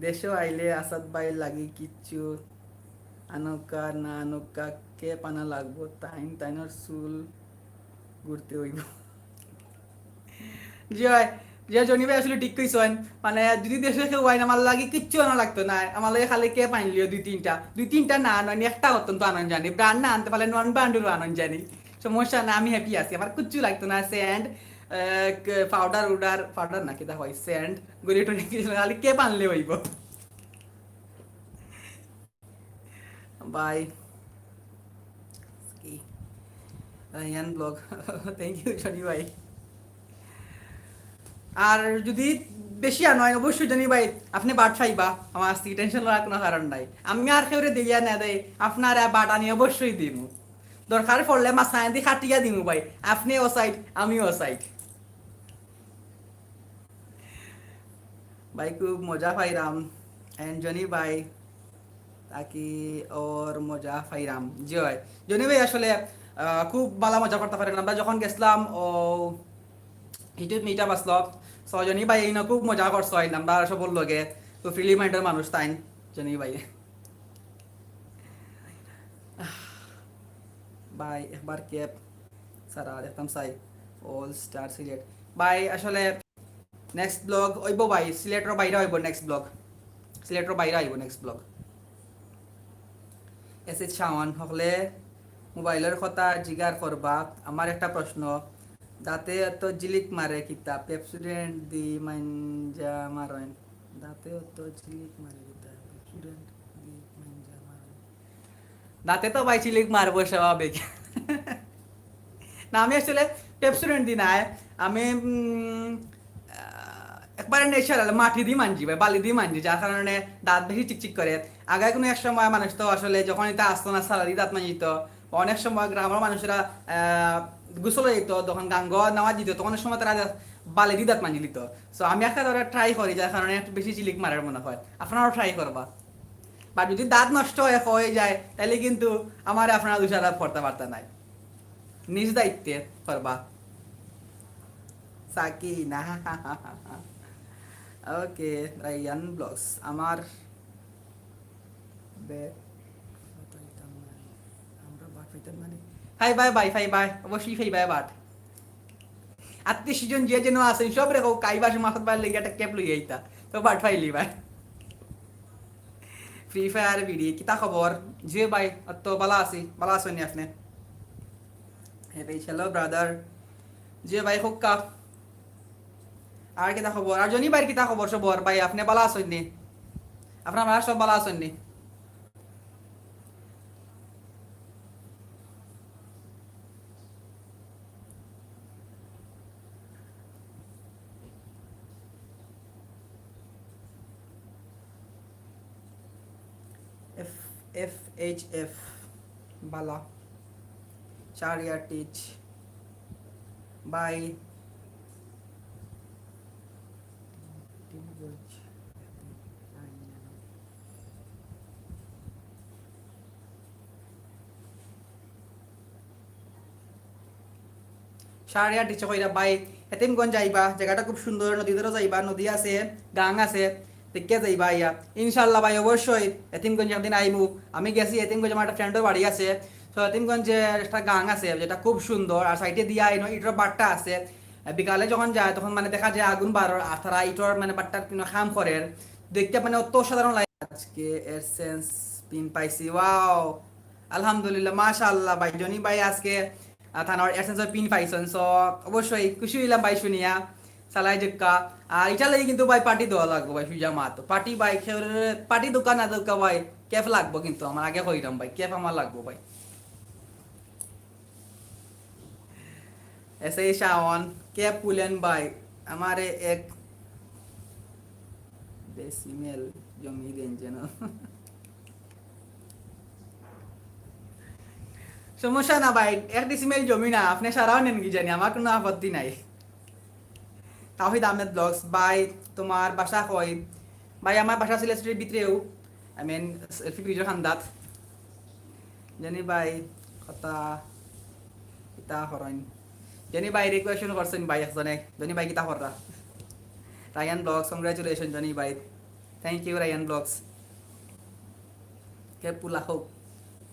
দেশো আইলে আসাদ ভাইর লাগি কিচ্ছু আনউক্কা না আনউক্কা, cap আনা লাগবো, তাইন তাইনর চুল ঘুরতে অইবো। জি অয়, জি অয়, জনি ভাই আসলে ঠিক কইছইন। মানে, যদি দেশো কেউ আইন, আমার লাগি কিচ্ছু আনা লাগতো নায়, আমার লাগি খালি cap আনলিও দুই তিনটা, দুই তিনটা না আনইন, একটা অন্তত আনইন জানি, brand না আনতে পারলে non brand-ও আনইন জানি, সমস্যা না, আমি happy আছি, আমার কিচ্ছু লাগতো না। Scent, powder উডার, powder না কিতা কয়, scent, গুলি টুলি কিছু না, খালি cap আনলে অইবো। Bye। কি? Rayan vlog। Thank you, Jony ভাই। আর যদি বেশি আনইন, অবশ্যই জনি ভাই, আপনে বাট পাইবা, আমার আস্তে tension লওয়ার কোনো কারণ নাই। আমি আর কেউরে দিয়া না দেই, আপনারা বাট আনি অবশ্যই দিমু। দরকার পড়লে মাঝখানেদি কাটিয়া দিমু ভাই, আপনে ও side, আমি ও side। ভাই খুব মজা পাইরাম। And জনি ভাই, তাকি ওর মজা পাইরাম। জি অয়। জনি ভাই আসলে, আহ, খুব ভালা মজা করতা পারেন। আমরা যখন গেছলাম, ও, YouTube meet up আছলো। So, জনি ভাই, ইনো খুব মজা করছইন। আমরা সবর লগে। তো freely minded মানুষ তাইন, জনি ভাই। ভাই, একবার cap ছাড়া দেখতাম চাই। All star Sylhet. ভাই, আসলে next vlog অইবো ভাই, সিলেটর বাইরে অইবো next vlog। সিলেটর বাইরে অইবো next vlog। S H Shaon, হকলে মোবাইলর কথা জিগার করবা। আমার একটা প্রশ্ন, দাঁতে অত ঝিলিক মারে কিতা? Pepsodent দি মাঞ্জা মারইন। দাঁতে অত ঝিলিক মারে কিতা? Pepsodent দি মাঞ্জা মারইন। দাঁতে তো ভাই ঝিলিক মারবো স্বাভাবিক। না, আমি আসলে Pepsodent দি নায়, আমি, উম, আহ, একবারে natural মাটি দি মাঞ্জি ভাই, বালি দি মাঞ্জি, যার কারণে দাঁত বেশি চিকচিক করে। আগে কোনো এক সময় মানুষ তো আসলে যখন ইতা আসতো না, সারা দি দাঁত মাঞ্জিত, অনেক সময় গ্রামের মানুষেরা, আহ, গোসল অইতো, তখন গাঙ্গ নামাজ দিত, তখন সময় তারা দাঁত, বালি দি দাঁত মাঞ্জি দিত। So আমি একটা ধরে try করি, যার কারণে একটু বেশি ঝিলিক মারার মনে হয়। আপনারাও try করবা। বা যদি দাঁত নষ্ট অয়, ক্ষয় যায়, তাইলে কিন্তু আমারে আপনারা দুষারোপ করতা পারতা নায়। নিজ দায়িত্বে করবা। সাকিনা। OK, Rayan vlogs। আমার বে-, আমরা বাট পাইতাম মানে। Hi bye bye, hi bye. অবশ্যই হাই বাই বাট। আত্মীয় স্বজন যে যেন আছইন, সবরে কও, কাইবা সে মাথাত বাইর লেগে একটা cap লইয়া আইতা। তো বাট পাইলি ভাই। Free Fire বিডি, কিতা খবর? জি ভাই, আর তো ভালা আছি, ভালা আছইন নি আপনে? Hey ভাই, hello brother। জি ভাই, হুক্কা। আর কিতা খবর? আর জনি ভাইর কিতা খবর সবর? ভাই, আপনে ভালা আছইন নি? আপনারা সব ভালা আছইন নি? এফ, এফ এইচ এফ, বালা। চারিয়া টিচ, বাই। সারিয়া টিচে কইরা ভাই, হেতিমগঞ্জ যাইবা, জাগাটা খুব সুন্দর, নদী ধরো যাইবা, নদী আছে, গাং আছে, দেখিয়া যাইবা আইয়া। ইনশাআল্লাহ ভাই, অবশ্যই হেতিমগঞ্জ একদিন আইমু। আমি গেছি হেতিমগঞ্জ, আমার একটা friend-র বাড়ি আছে। তো হেতিমগঞ্জে একটা গাং আছে, যেটা খুব সুন্দর, আর side-এ দিয়া ইনো ইটর বাট্টা আছে। বিকালে যখন যায়, তখন মানে দেখা যায় আগুন বারর, আর তারা ইটর মানে বাট্টার কোনো কাম করের। দেখতে মানে অত সাধারণ লাগে। আজকে AdSense pin পাইছি, wow! আলহামদুলিল্লাহ, মাশাআল্লাহ ভাই, জনি ভাই আজকে, আহ, থানার AdSense-র pin পাইছইন, so অবশ্যই খুশি অইলাম ভাই শুনিয়া। চালাই যাউক্কা। আর ইটা লাগি কিন্তু ভাই party দেওয়া লাগবো ভাই, সুজা মাত। Party ভাই, খেউরে party দেউক্কা না দেউক্কা ভাই, cap লাগবো কিন্তু আমার, আগে কইরাম ভাই, cap আমার লাগবো ভাই। এসে শাওন, cap পুলেন ভাই, আমারে এক decimal জমি দেন যেন। সমস্যা না ভাই, এক decimal জমি না, আপনে সারাও নেন কি জানি, আমার কোনো আপত্তি নাই। তাওহিদ আহমেদ Vlogs, ভাই, তোমার বাসা কই? ভাই, আমার বাসা সিলেটের ভিতরেউ, I mean, selfie ভিডিও খান্দাত। জনি ভাই, কথা, কিতা করইন? জনি ভাই request করছইন ভাই একজনে। জনি ভাই, কিতা কররা? রায়ান Vlogs, congratulations জনি ভাই। Thank you, Ryan Vlogs. Cap খুলা হোক।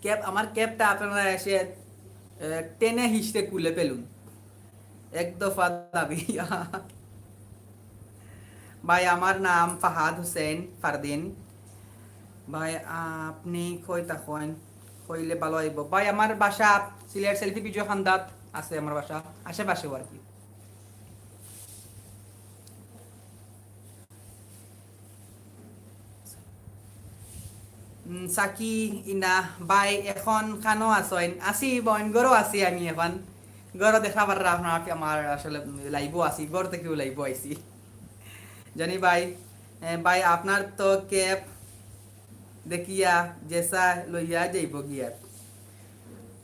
Cap, আমার capটা আপনারা এসে, এ, টেনে হিচড়ে খুলে ফেলুন। এক দফা দাবি। ভাই, আমার নাম ফাহাদ হোসেন ফারদিন। ভাই, আপনি কই থাকইন? কইলে ভালা অইবো। ভাই, আমার বাসা সিলেট সেলফি ভিডিও খান্দাত আছে, আমার বাসা আশেপাশেও আর কি। উম, সাকি ইনা, ভাই, এখন কানো আছইন? আছি বইন, ঘরো আছি আমি এখন। ঘরো দেখা পাররা আপনারা, আমার আসলে liveও আছি, ঘর থাকিও liveও আইছি। জনি ভাই, এ, ভাই, আপনার তো cap দেখিয়া যেসা লইয়া যাইব গিয়া।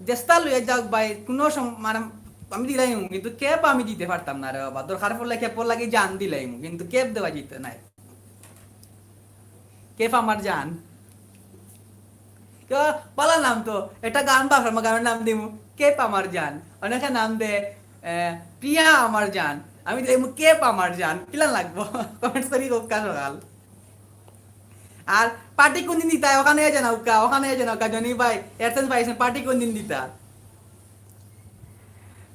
যেসা লইয়া যাউক ভাই, কুনু সম-, মানে, আমি দিলাইমু, কিন্তু cap আমি দিতে পারতাম না রে বাবা। দরকার পড়লে capর লাগি জান দিলাইমু, কিন্তু cap দেওয়া যাইতো নায়। Cap আমার জান। তো ভালা নাম তো, একটা গান বাফরাম, গানর নাম দিমু Cap আমার জান। অনেকে নাম দে, এ, প্রিয়া আমার জান। আমি দিলাইমু Cap আমার জান। কিলান লাগবো? Comments করি কউক্কা সকাল। আর party কুনদিন দিতা? ওখানে জানাউক্কা, ওখানে জানাউক্কা, জনি ভাই। AdSense পাইছেন, party কুনদিন দিতা?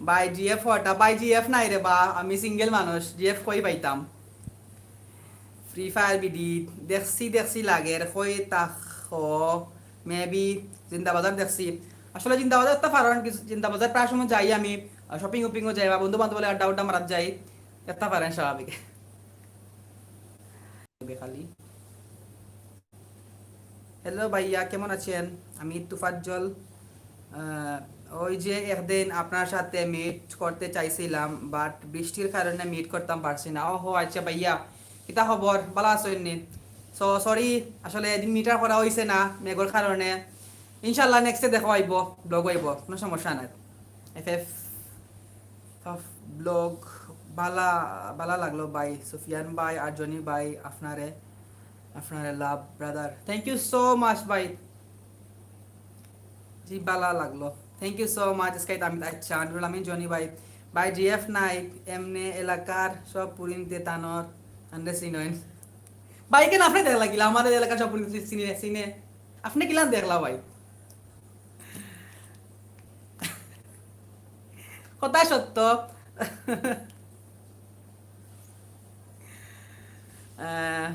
ভাই, GF অটা, ভাই, GF নাই রে বা, আমি single মানুষ, GF কই পাইতাম? Free Fire BD দেখছি, দেখছি লাগের, কই থাকো? Maybe জিন্দাবাজার দেখছি। আসলে জিন্দাবাজার তো কারণ কিছু, জিন্দাবাজার প্রায় সময় যাই আমি, আহ, shopping উপিংও যাই বা বন্ধু বান্ধব লগে আড্ডা উড্ডা মারাত যাই, এতা পারেন স্বাভাবিক। খালি। Hello ভাইয়া, কেমন আছেন? আমি তুফাজ্জল। আহ, ওই যে একদিন আপনার সাথে meet করতে চাইছিলাম, but বৃষ্টির কারণে meet করতাম পারছি না। ওহো, আচ্ছা ভাইয়া, কিতা খবর? ভালা আছইন নি? So, sorry, আসলে এদিন meet আর করা অইছে না মেঘর কারণে। ইনশাআল্লাহ next এ দেখা অইবো, vlog অইবো, কুনু সমস্যা নাই। FF vlog ভালা, ভালা লাগলো ভাই, সুফিয়ান ভাই আর জনি ভাই, আপনারে, আপনারে love brother। Thank you so much ভাই। জি, ভালা লাগলো। Thank you so much। Sky তামিদ, আচ্ছা, নুরুল আমিন জনি ভাই। ভাই, GF নাই, এমনে এলাকার সব পুরিন্তে তানর আন্ডে চিনইন। ভাই, কেন আপনে দেখলা কিলা? আমাদের এলাকার সব পুরিন্তে চিনে, চিনে। আপনে কিলা দেখলা ভাই? কথা সত্য। আহ,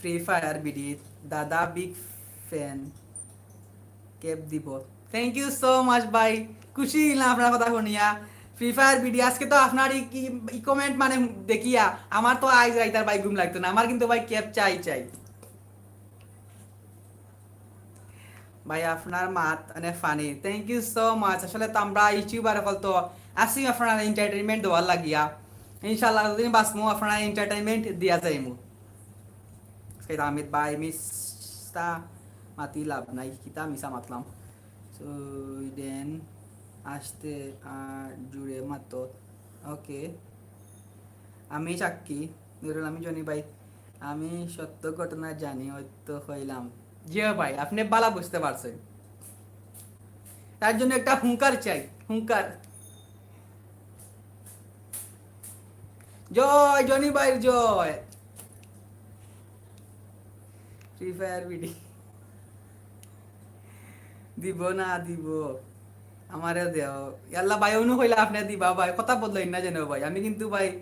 Free Fire BD, দাদা big fan, cap দিব। Thank you so much ভাই, খুশি অইলাম আপনার কথা হুনিয়া। Free Fire BD, আজকে তো আপনার ই, ই, ই comment মানে দেখিয়া আমার তো আইজ রাইতার ভাই ঘুম লাগতো না, আমার কিন্তু ভাই cap চাই চাই। ভাই, আপনার মাত অনেক funny। Thank you so much। আসলে তো আমরা YouTuber অকল তো আছি আপনার entertainment দেওয়ার লাগিয়া। ইনশাআল্লাহ যতদিন বাঁচমু আপনার entertainment দিয়া যাইমু। আজকে তো আমির ভাই মিছা মাতি লাভ নাই, কিতা মিছা মাতলাম। সুইডেন আসতে আর জুড়ে মাতো। Okay। আমি সাক্ষী, নুরুল, আমি জনি ভাই, আমি সত্য ঘটনা জানি, ওই তো কইলাম। জি ভাই, আপনে ভালা বুঝতে পারছেন। তার জন্য একটা হুঙ্কার চাই, হুঙ্কার। জয় জনি ভাইর জয়। Free Fire BD। দিব না, দিব। আমারে দেও। ইয়াল্লা ভাই, অনু কইলা আপনে দিবা ভাই। কথা বদলাইন না যেন ভাই। আমি কিন্তু ভাই,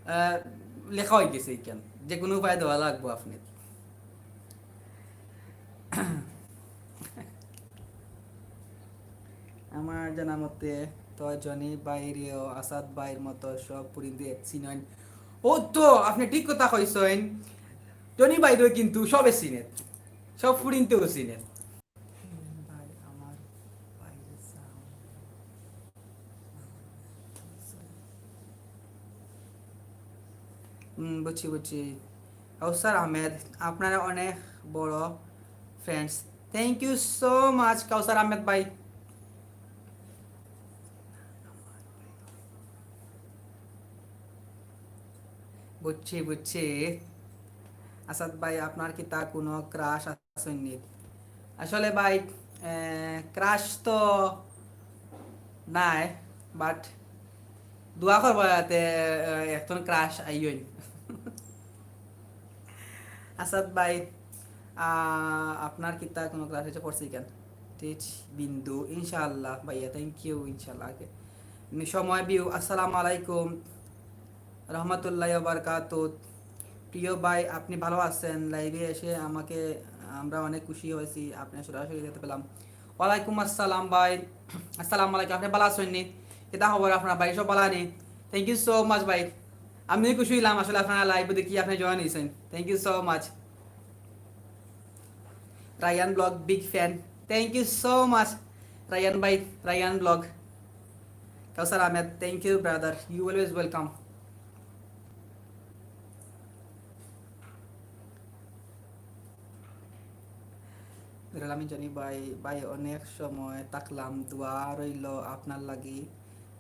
আহ, লেখা অই গেছে ইখান। যে কোনো উপায়ে দেওয়া লাগবো আপনে। আমার জানা মতে তো জনি ভাইরেও আসাদ ভাইর মতো সব পুরিন্দে চিনইন। ও তো, আপনে ঠিক কথা কইছইন। জনি ভাইরেও কিন্তু সবে চিনে। সব পুরিন্তেও চিনে। ভাই, আমার ভাইরে চাও। হুম, বুঝছি, বুঝছি। কাউসার আহমেদ, আপনারা অনেক বড় friends। Thank you so much, কাউসার আহমেদ ভাই। বুঝছি, বুঝছি। আসাদ ভাই, আপনার কিতা কোনো crush আছইন নি? আসলে ভাই, এ, crush তো নাই, but দোয়া করবো যাতে, এ, একজন crush আইয়ইন। আসাদ ভাই, আহ, আপনার কিতা কোনো ক্লাস এসে পড়ছে কেন? টিচ বিন্দু, ইনশাআল্লাহ ভাইয়া, thank you, ইনশাআল্লাহ। Okay। নি-, সময় বিউ, আসসালামু আলাইকুম রহমতুল্লাহি ওয়া বারাকাতুহু। প্রিয় ভাই, আপনি ভালো আছেন? লাইভে এসে আমাকে, আমরা অনেক খুশি হয়েছি, আপনি সরাসরি দেখতে পেলাম। ওয়ালাইকুম আসসালাম ভাই, আসসালামু আলাইকুম। আপনি ভালো আছেন নি? কিতা খবর আপনার ভাই? সব ভালো নি? Thank you so much ভাই। আমি খুশি হইলাম আসলে আপনারা লাইভে দেখি আপনি জয়েন হইছেন। Thank you so much। Rayan blog, big fan। Thank you so much Rayan ভাই, Rayan blog. Kawsar Ahmed, thank you brother, you always welcome। Nurul Amin Joni ভাই, ভাই অনেক সময় থাকলাম, দোয়া রইল আপনার লাগি।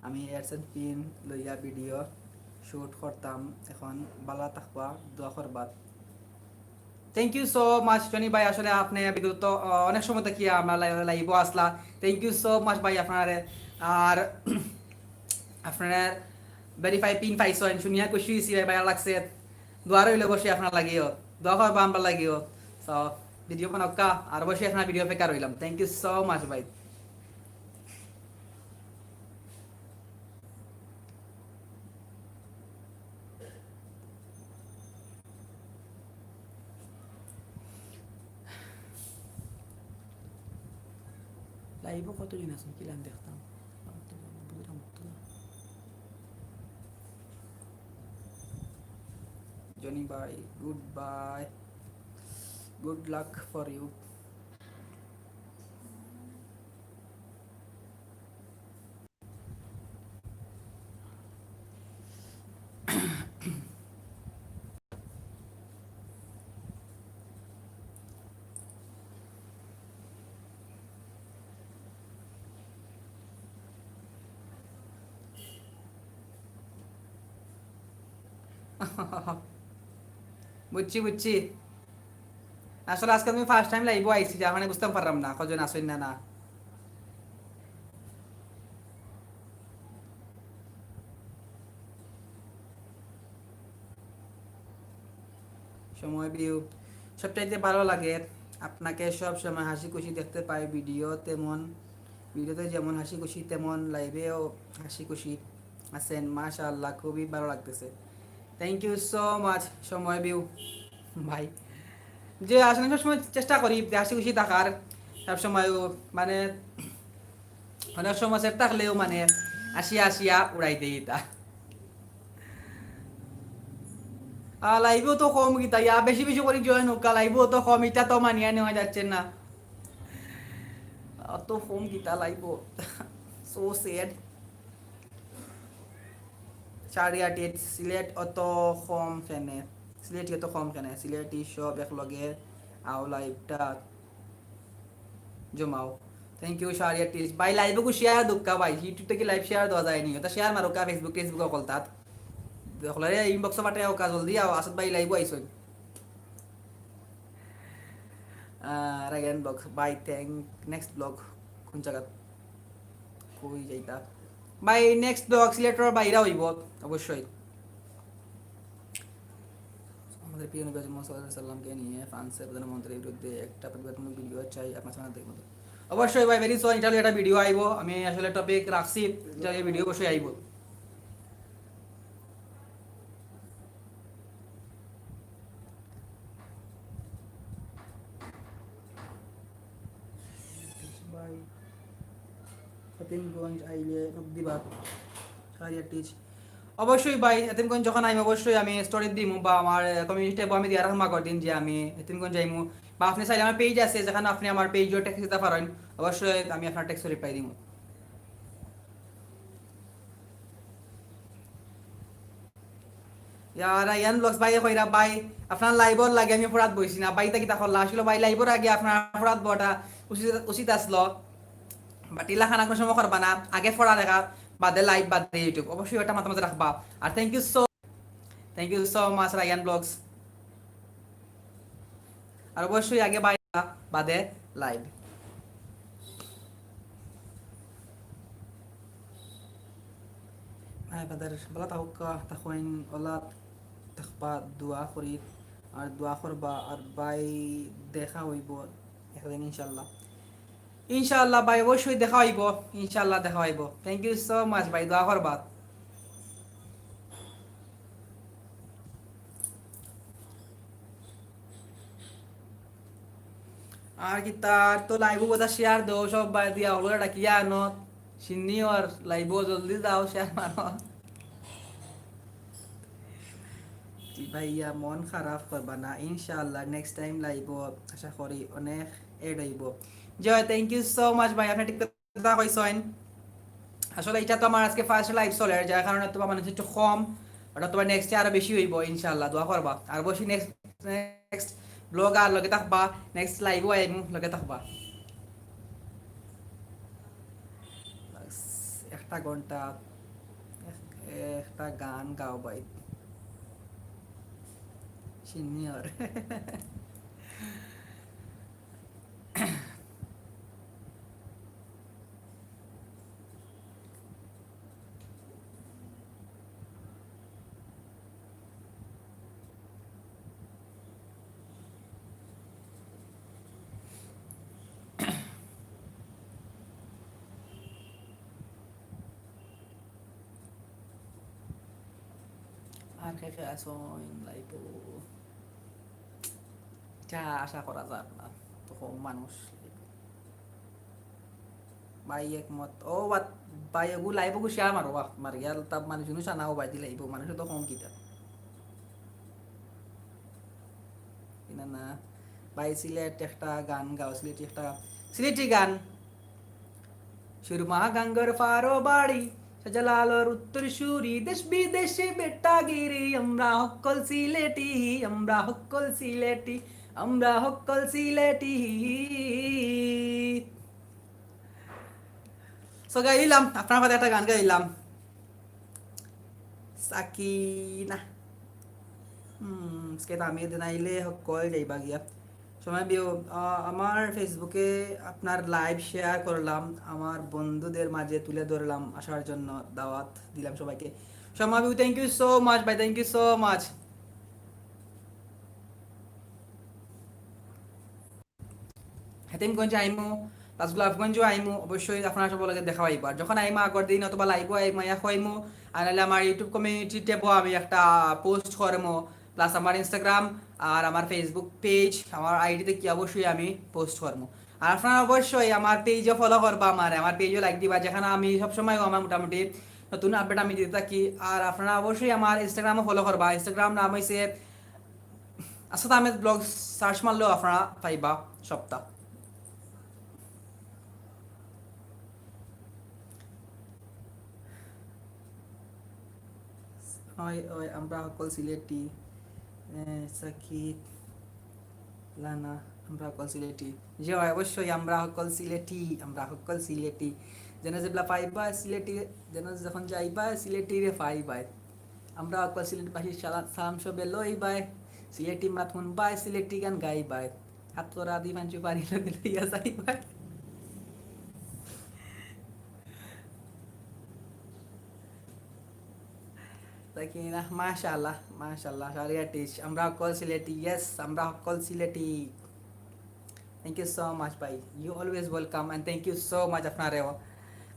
আমি AdSense পিন লইয়া ভিডিও শুট করতাম, এখন ভালা থাকবা, দোয়া করবা। Thank you so much Johnny ভাই, আসলে আপনি বিগত, আহ, অনেক সময় থাকি আমরা লাই-, লাইভও আসলা। Thank you so much ভাই আপনারে। আর আপনার ভেরিফাই পিন পাইছইন, শুনিয়া খুশি হইছি ভাই, ভালা লাগছে। দোয়া রইল অবশ্যই আপনার লাগিও, দোয়া করবা আমরা লাগিও। So ভিডিও বানাউক্কা, আর অবশ্যই আপনার ভিডিও অপেক্ষা রইলাম। Thank you so much ভাই। লাইভও কতজন আছেন, কিলান দেখতাম। বুঝলাম তো না। জনি ভাই, good bye, good luck for you। বুঝছি, বুঝছি। আসলে আজকে আমি ফার্স্ট টাইম লাইভও আইছি, যার কারণে বুঝতাম পারলাম না কজন আছইন না, না। সময় বিউ, সবচাইতে ভালো লাগে আপনাকে, সব সময় হাসি খুশি দেখতে পাই। ভিডিও তেমন, ভিডিওতে যেমন হাসি খুশি, তেমন লাইভেও হাসি খুশি আছেন। মাশাআল্লাহ, খুবই ভালো লাগতেছে। Thank you so much সময় বিউ ভাই। যে আসলে সবসময় চেষ্টা করি যে হাসি খুশি থাকার, সবসময় ও মানে অনেক সময় সেট থাকলেও মানে আসিয়া আসিয়া উড়াই দেই ইতা। আর লাইভেও তো কম কিতা, ইয়া বেশি বেশি করি জয়েন অউক্কা, লাইভেও তো কম, ইটা তো মানিয়া নেওয়া যাচ্ছে না। অত কম কিতা লাইভও, so sad। শাহরিয়ার টিচ, সিলেট অত কম কেনে? সিলেটি অত কম কেনে? সিলেটি সব একলগে আও, লাইভটা জমাও। Thank you শাহরিয়ার টিচ। ভাই লাইভও শেয়ার দেউক্কা ভাই, YouTube থাকি লাইভ শেয়ার দেওয়া যায়নি, ওটা শেয়ার মারুক্কা Facebook, Facebook অকলতাত। হকলরে ইনবক্সো পাঠাইয়া কউক্কা জলদি আও, আসাদ ভাই লাইভও আইছইন। আহ, রায়ান ব্লগ, ভাই, thank, নেক্সট ব্লগ কোন জাগাত? কই যাইতা? ভাই, নেক্সট ব্লগ সিলেটর বাইরা অইবো, অবশ্যই। আমাদের প্রিয় নবী মোহাম্মদ সাল্লাল্লাহু আলাইহি ওয়াসাল্লামকে নিয়ে ফ্রান্সের প্রধানমন্ত্রীর বিরুদ্ধে একটা প্রতিবাদমূলক ভিডিও চাই আপনার চ্যানেল থেকে। অবশ্যই ভাই, very soon ইটার একটা ভিডিও আইবো। আমি আসলে টপিক রাখছি, যে এই ভিডিও অবশ্যই আইবো। ভাই, হেতিমগঞ্জ আইলে নক দিবা, শাহরিয়ার টিচ। অবশ্যই ভাই, হেতিমগঞ্জ যখন আইমু, অবশ্যই আমি স্টোরিত দিমু বা আমার, আহ, কমিউনিটি ট্যাবো আমি দিয়া রাখমু আগর দিন যে আমি হেতিমগঞ্জ আইমু। বা আপনে চাইলে আমার পেজ আছে, যেখানো আপনে আমার পেজও ট্যাগ দিতা পারইন, অবশ্যই আমি আপনার ট্যাগো রিপ্লাই দিমু। ইয়া রায়ান ব্লগস ভাই কইরা ভাই, আপনার লাইভর লাগি আমি ফরাত বইছি না। ভাই, ইতা কিতা করলা? আসলে ভাই, লাইভর আগে আপনার ফরাত বওয়াটা উচিত, উচিত আসলো। But ইলা খানা কোনো সময় করবা না। আগে ফরা দেখা, বাদে লাইভ, বাদে YouTube। অবশ্যই ওটা মাথার মাঝে রাখবা। আর thank you so, thank you so much Rayan blogs. আর অবশ্যই আগে ভাই, বাদে লাইভ। আয় বাদার, বালা থাকউক্কা, থাকইন, অলা থাকবা, দোয়া করি। আর দোয়া করবা, আর ভাই দেখা অইবো একদিন ইনশাআল্লাহ। ইনশাআল্লাহ ভাই, অবশ্যই দেখা অইবো, ইনশাআল্লাহ দেখা অইবো। Thank you so much ভাই, দোয়া করবা। আর কিতা, তো live-ও কথা share দেও, সব ভাই দিয়া হকলরে ডাকিয়া আনো। Senior live-ও জলদি যাও, share মারো। জি ভাইয়া, মন খারাপ করবা না, ইনশাআল্লাহ next time live-ও আশা করি অনেক add অইবো। জি ভাই, thank you so much ভাই, আপনে ঠিক কথা কইছইন। আসলে ইটা তো আমার আজকে first live চলের, যার কারণে তো মানুষ একটু কম, ওটা তো next-এ আরো বেশি অইবো ইনশাআল্লাহ, দোয়া করবা। আর অবশ্যই next, next vlog আর লগে থাকবা, next live-ও আইমু, লগে থাকবা। একটা ঘন্টা এক-, একটা গান গাও ভাই। Senior। আর কে কে আছো in live-ও? যা আশা করা যার না, তো কম মানুষ। ভাই একমত। ও বা-, ভাই, ওগু live ওগু share মারো, বাহ, মারিয়া তা মানুষ নুসা না, ও ভাই দিলে ইবো, মানুষ তো কম কিতা। কিনা না, ভাই সিলেট একটা গান গাও, সিলেটি একটা, সিলেটি গান। সুরমা গাঙ্গর ফারো বাড়ি, শাহজালালর উত্তর সুরি, দেশ বিদেশে বেটাগিরি, আমরা হক্কল সিলেটি, আমরা হক্কল সিলেটি, আমরা হক্কল সিলেটি। So গাইলাম, আপনার মাঝে একটা গান গাইলাম। সাকিনা। হুম, আজকে তো আমি দিন আইলে হক্কল যাইবা গিয়া। সময় দিও, আহ, আমার Facebook-এ আপনার live share করলাম, আমার বন্ধুদের মাঝে তুলে ধরলাম, আসার জন্য দাওয়াত দিলাম সবাইকে। সময় দিও, thank you so much ভাই, thank you so much। Hetimganj আইমু, plus গোলাপগঞ্জও আইমু, অবশ্যই আপনারা সব লগে দেখা অইবো। আর যখন আইমু আগর দিন অথবা live-ও আইমু, আইয়া কইমু, আর নাইলে আমার YouTube community tab-ও আমি একটা post করমু, plus আমার Instagram আর আমার Facebook page, আমার ID তে কি অবশ্যই আমি post করমু। আর আপনারা অবশ্যই আমার page-ও follow করবা, আমার, আমার page-ও like দিবা, যেখানে আমি সবসময় আমার মোটামুটি নতুন update আমি দিতে থাকি। আর আপনারা অবশ্যই আমার Instagram-ও follow করবা, Instagram নাম হইছে আসাদ আহমেদ Vlogs, search মারলেও আপনারা পাইবা সবটা। হয়, হয়, আমরা হক্কল সিলেটি, এ, সাকিব, লানা, আমরা হক্কল সিলেটি। জি হয়, অবশ্যই আমরা হক্কল সিলেটি, আমরা হক্কল সিলেটি। যেন যেবলা পাইবা সিলেটি, যেন যখন যাইবা সিলেটিরে পাইবা। আমরা হক্কল সিলেটবাসী সালা-, সালাম সবে লইবায়, সিলেটি মাত হুনবায়, সিলেটি গান গাইবায়। হাত করা দি পাঞ্চু পারি লগে লইয়া যাইবায়। তাই কি না? মাশাআল্লাহ, মাশাআল্লাহ, শাহরিয়ার টিচ। আমরা হক্কল সিলেটি, yes, আমরা হক্কল Sylheti. Thank you so much ভাই, you always welcome and thank you so much আপনারেও।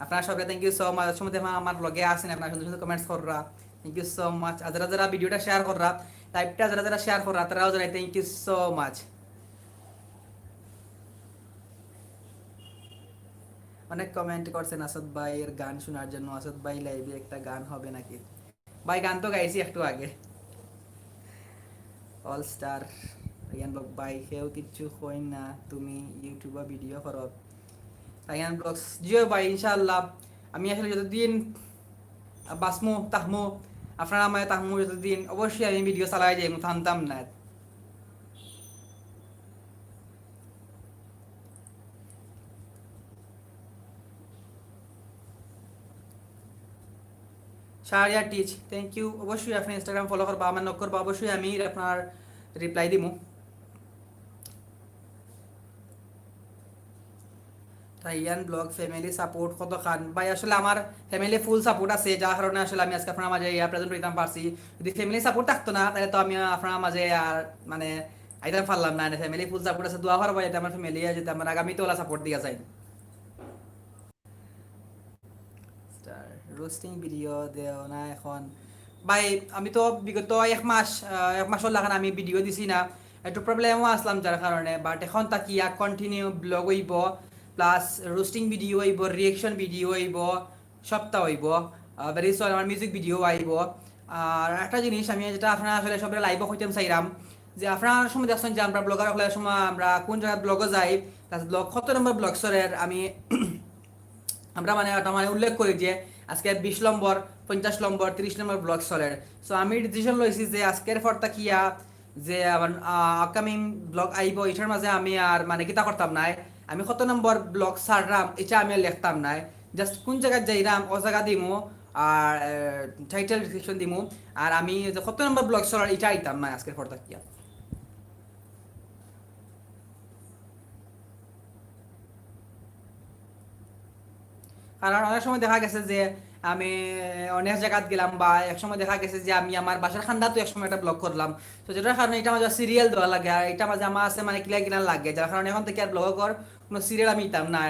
আপনারা সবরে thank you so much। সময় দেখলাম আমার vlog-এ আছেন, আপনারা সুন্দর সুন্দর comments কররা, thank you so much। আর যারা যারা video-টা share কররা, live-টা যারা যারা share কররা, তারাও জানাই thank you so much। অনেক comment করছেন আসাদ ভাইয়ের গান শোনার জন্য। আসাদ ভাই, live-এ একটা গান হবে নাকি? ভাই, গান তো গাইছি একটু আগে। All star, রিয়ান বাবু ভাই, কেউ কিচ্ছু কই না, তুমি YouTube-এ video করো। রায়ান Vlogs, জিও ভাই, ইনশাআল্লাহ। আমি আসলে যতদিন বাঁচমু, থাকমু, আপনারা আমায় থাকমু যতদিন, অবশ্যই আমি video চালাই যাইমু, থামতাম না। Shahriar teach, thank you। অবশ্যই আপনি Instagram follow করবা, আমার knock করবা, অবশ্যই আমি আপনার reply দিমু। রায়ান ব্লগ ফ্যামিলি সাপোর্ট কতখান? ভাই, আসলে আমার ফ্যামিলি ফুল সাপোর্ট আছে, যার কারণে আসলে আমি আজকে আপনার মাঝে ইয়া প্রেজেন্ট হইতাম পারছি। যদি ফ্যামিলি সাপোর্ট থাকতো না, তাহলে তো আমি আপনার মাঝে আর মানে আইতাম পারলাম না। ফ্যামিলি ফুল সাপোর্ট আছে, দোয়া করবা যাতে আমার ফ্যামিলি যাতে আমার আগামীতে ওলা সাপোর্ট দিয়া যায়। স্টার, রোস্টিং ভিডিও দেও না এখন? ভাই, আমি তো বিগত এক মাস, আহ, এক মাসর লাখান আমি ভিডিও দিছি না, একটু প্রবলেমও আসলাম যার কারণে। বাট এখন তাকিয়া কন্টিনিউ ব্লগ হইব, প্লাস রোস্টিং ভিডিও হইব, রিয়েকশন ভিডিও হইব, সপ্তাহ হইব। ভেরি সুন আমার মিউজিক ভিডিও আইব। আর একটা জিনিস আমি যেটা আপনারা আসলে সবরে লাইভও কইতাম চাইরাম, যে আপনারা সময় দেখছেন যে আমরা ব্লগার হলে সময় আমরা কোন জায়গায় ব্লগও যাই, প্লাস ব্লগ কত নম্বর ব্লগ সরের আমি আমরা মানে ওটা মানে উল্লেখ করি যে আজকে বিশ নম্বর, পঞ্চাশ নম্বর, তিরিশ নম্বর ব্লগ চলের। সো আমি ডিসিশন লইছি যে আজকের পর তাকিয়া যে আবার আপকামিং ব্লগ আইব, এটার মাঝে আমি আর মানে কিতা করতাম নাই। আমি কত নম্বর ব্লগ ছাড়রাম এটা আমি আর লিখতাম নাই। জাস্ট কোন জায়গায় যাইরাম ও জায়গা দিমু, আর টাইটেল ডিসক্রিপশন দিমু। আর আমি যে কত নম্বর ব্লগ চলার এটা আইতাম না আজকের পর তাকিয়া। কারণ অনেক সময় দেখা গেছে যে আমি অনেক জায়গাত গেলাম, বা এক সময় দেখা গেছে যে আমি আমার বাসার খান্দাত এক সময় একটা ব্লগ করলাম। তো যেটার কারণে এটা মাঝে সিরিয়াল দেওয়া লাগে, আর এটা মাঝে আমার আছে মানে কিলা কিলা লাগে, যার কারণে এখন থেকে আর ব্লগ কর কোনো সিরিয়াল আমি দিতাম না।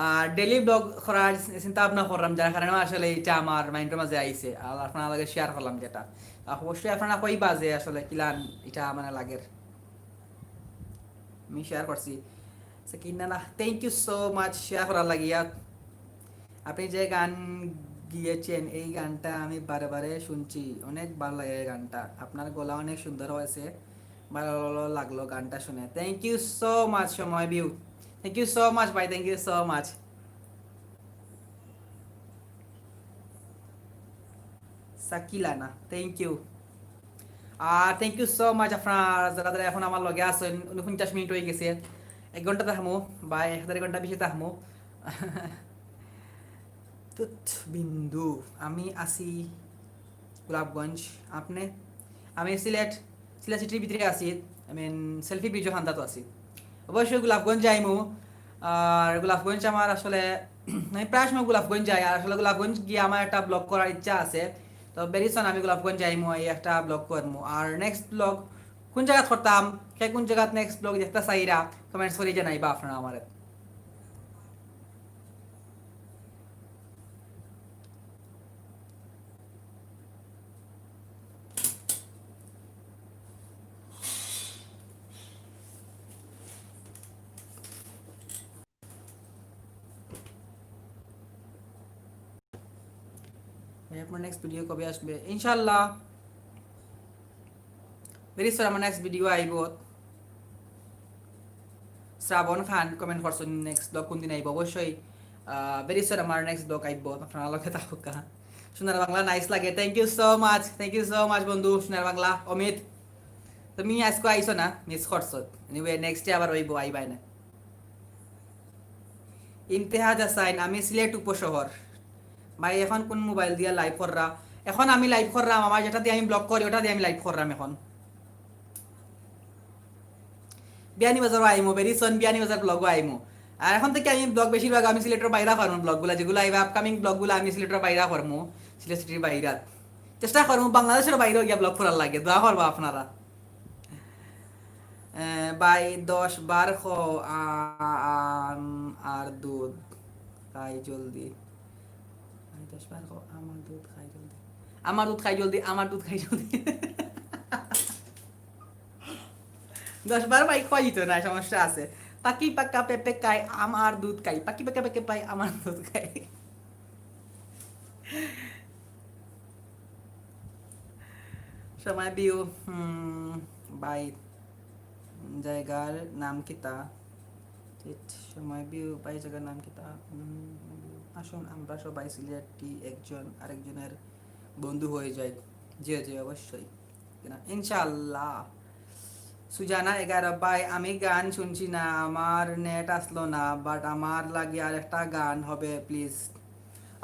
আর ডেইলি ব্লগ করার চিন্তা ভাবনা করলাম, যার কারণে আসলে এটা আমার মাইন্ডের মাঝে আইছে, আর আপনার লগে শেয়ার করলাম যেটা। আর অবশ্যই আপনারা কইবা যে আসলে কিলা এটা মানে লাগের। আমি শেয়ার করছি। সাকিনা না, thank you so much share করার লাগিয়া। আপনি যে গান গিয়েছেন, এই গানটা আমি বারে বারে শুনছি, অনেক ভালো লাগে এই গানটা। আপনার গলা অনেক সুন্দর হয়েছে, ভালো লাগলো গানটা শুনে। থ্যাংক ইউ সো মাচ সময় view. Thank you so much ভাই, thank you so much. Sakila না, থ্যাংক ইউ। আর থ্যাংক ইউ সো মাচ আপনারা যারা যারা এখন আমার লগে আছেন। ঊনপঞ্চাশ মিনিট হয়ে গেছে, এক ঘন্টা থাকমু বা এক দেড় ঘন্টা বেশি থাকমু। তুত বিন্দু, আমি আছি গোলাপগঞ্জ। আপনি? আমি সিলেট, সিলেট সিটির ভিতরে আছি। আই মিন সেলফি ব্রিজও খান্দাত আছি। অবশ্যই গোলাপগঞ্জ যাইমু। আর গোলাপগঞ্জ আমার আসলে আমি প্রায় সময় গোলাপগঞ্জ যাই, আর আসলে গোলাপগঞ্জ গিয়া আমার একটা ব্লগ করার ইচ্ছা আছে। তো ভেরি সুন আমি গোলাপগঞ্জ যাইমু, এই একটা ব্লগ করমু। আর নেক্সট ব্লগ কোন জায়গাত করতাম, কে কোন জায়গাত নেক্সট ব্লগ দেখতা চাইরা, কমেন্টস করি জানাইবা আপনারা আমারে। ভাই, আপনার নেক্সট ভিডিও কবে আসবে? ইনশাআল্লাহ, ভেরি সুন আমার নেক্সট ভিডিও আইব। শ্রাবণ খান কমেন্ট করছেন, নেক্সট ব্লগ কোন দিন আইব? অবশ্যই, ভেরি সুন আমার নেক্সট ব্লগ আইব, আপনারা লগে থাকুকা। সোনার বাংলা নাইস লাগে, thank you so much, thank you so much বন্ধু। সোনার বাংলা, অমিত, তুমি আজকে আইছো না, মিস করছো। এনিওয়ে, নেক্সট ডে আবার অইব, আইবায় না। ইমতেহাজ হাসাইন, আমি সিলেট উপশহর। ভাই, এখন কোন মোবাইল দিয়া লাইভ কররা? এখন আমি লাইভ কররাম, আমার যেটা দিয়ে আমি ব্লগ করি, ওটা দিয়ে আমি লাইভ কররাম এখন। বিয়ানীবাজারও আইমু, ভেরি সুন বিয়ানীবাজার ব্লগও আইমু। আর এখন থেকে আমি ব্লগ বেশিরভাগ আমি সিলেটের বাইরে করমু ব্লগগুলা, যেগুলো আইবা আপকামিং ব্লগগুলো আমি সিলেটের বাইরে করমু, সিলেট সিটির বাইরে। চেষ্টা করমু বাংলাদেশের বাইরেও গিয়া ব্লগ করার লাগে, দোয়া করবা আপনারা। এ, ভাই, দশ বার খ আম আর দুধ খাই জলদি। ভাই, দশ বার খ আমার দুধ খাই জলদি। আমার দুধ খাই জলদি, আমার দুধ খাই জলদি। দশ বার ভাই কই দিত না, সমস্যা আছে। পাখি পাকা পেঁপে খাই, আমার দুধ খাই। পাখি পাকা পেঁপে খাই, আমার দুধ খাই। সময় ভিউ, হুম, ভাই, জায়গার নাম কিতা? ঠিক, সময় ভিউ, ভাই, জায়গার নাম কিতা? হুম, আসুন, আমরা সবাই সিলেটি, একজন আরেকজনের বন্ধু হয়ে যাই। জি, জি, অবশ্যই। কিনা? ইনশাআল্লাহ। সুজানা এগারো, ভাই, আমি গান শুনছি না, আমার নেট আসলো না, বাট আমার লাগি আর একটা গান হবে, প্লিজ।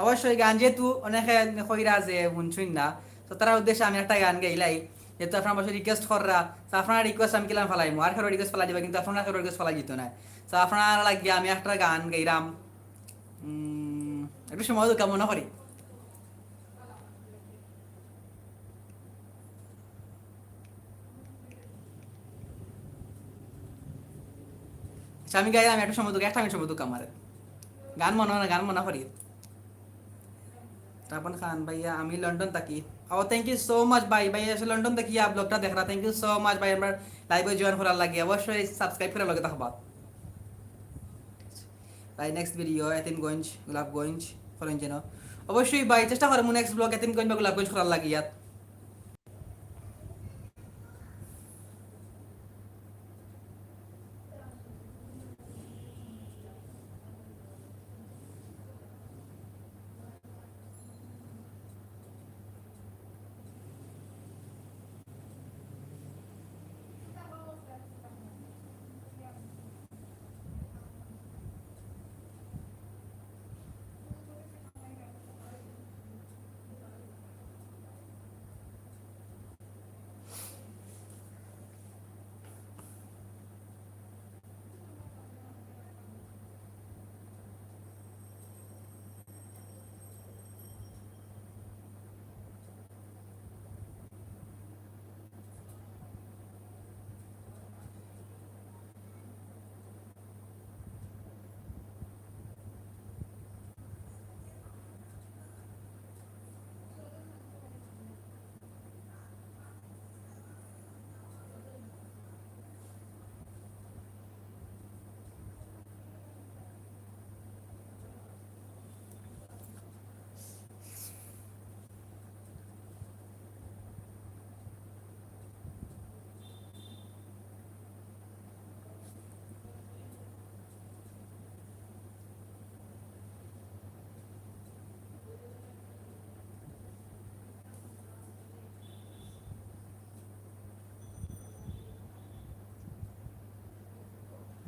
অবশ্যই গান যেহেতু অনেকে কইরা যে শুনছইন না, তো তারার উদ্দেশ্যে আমি একটা গান গাইলাই, যেহেতু আপনারা অবশ্যই রিকোয়েস্ট কররা, তো আপনারা রিকোয়েস্ট আমি কিলান ফালাইমু, আর কেউ রিকোয়েস্ট ফালাই দিবা, কিন্তু আপনারা কেউ রিকোয়েস্ট ফালাই দিত না। তো আপনারা লাগি আমি একটা গান গাইরাম, উম, একটু সময় দরকার মনে করি। আচ্ছা, আমি গাইলাম একটু সময় দরকার, একটা মিনিট সময় দরকার আমার। গান মনে হয় না, গান মনে করি। তপন খান ভাইয়া, আমি লন্ডন থাকি। ও, thank you so much ভাই। ভাই, আসলে লন্ডন থাকি ইয়া ব্লগটা দেখরা। Thank you so much ভাই, আমার লাইভে জয়েন করার লাগি। অবশ্যই সাবস্ক্রাইব করে লগে থাকবা। ভাই, নেক্সট ভিডিও এতিমগঞ্জ, গোলাপগঞ্জ করেন যেন। অবশ্যই ভাই, চেষ্টা করমু নেক্সট ব্লগ এতিমগঞ্জ বা গোলাপগঞ্জ করার লাগি ইয়াত।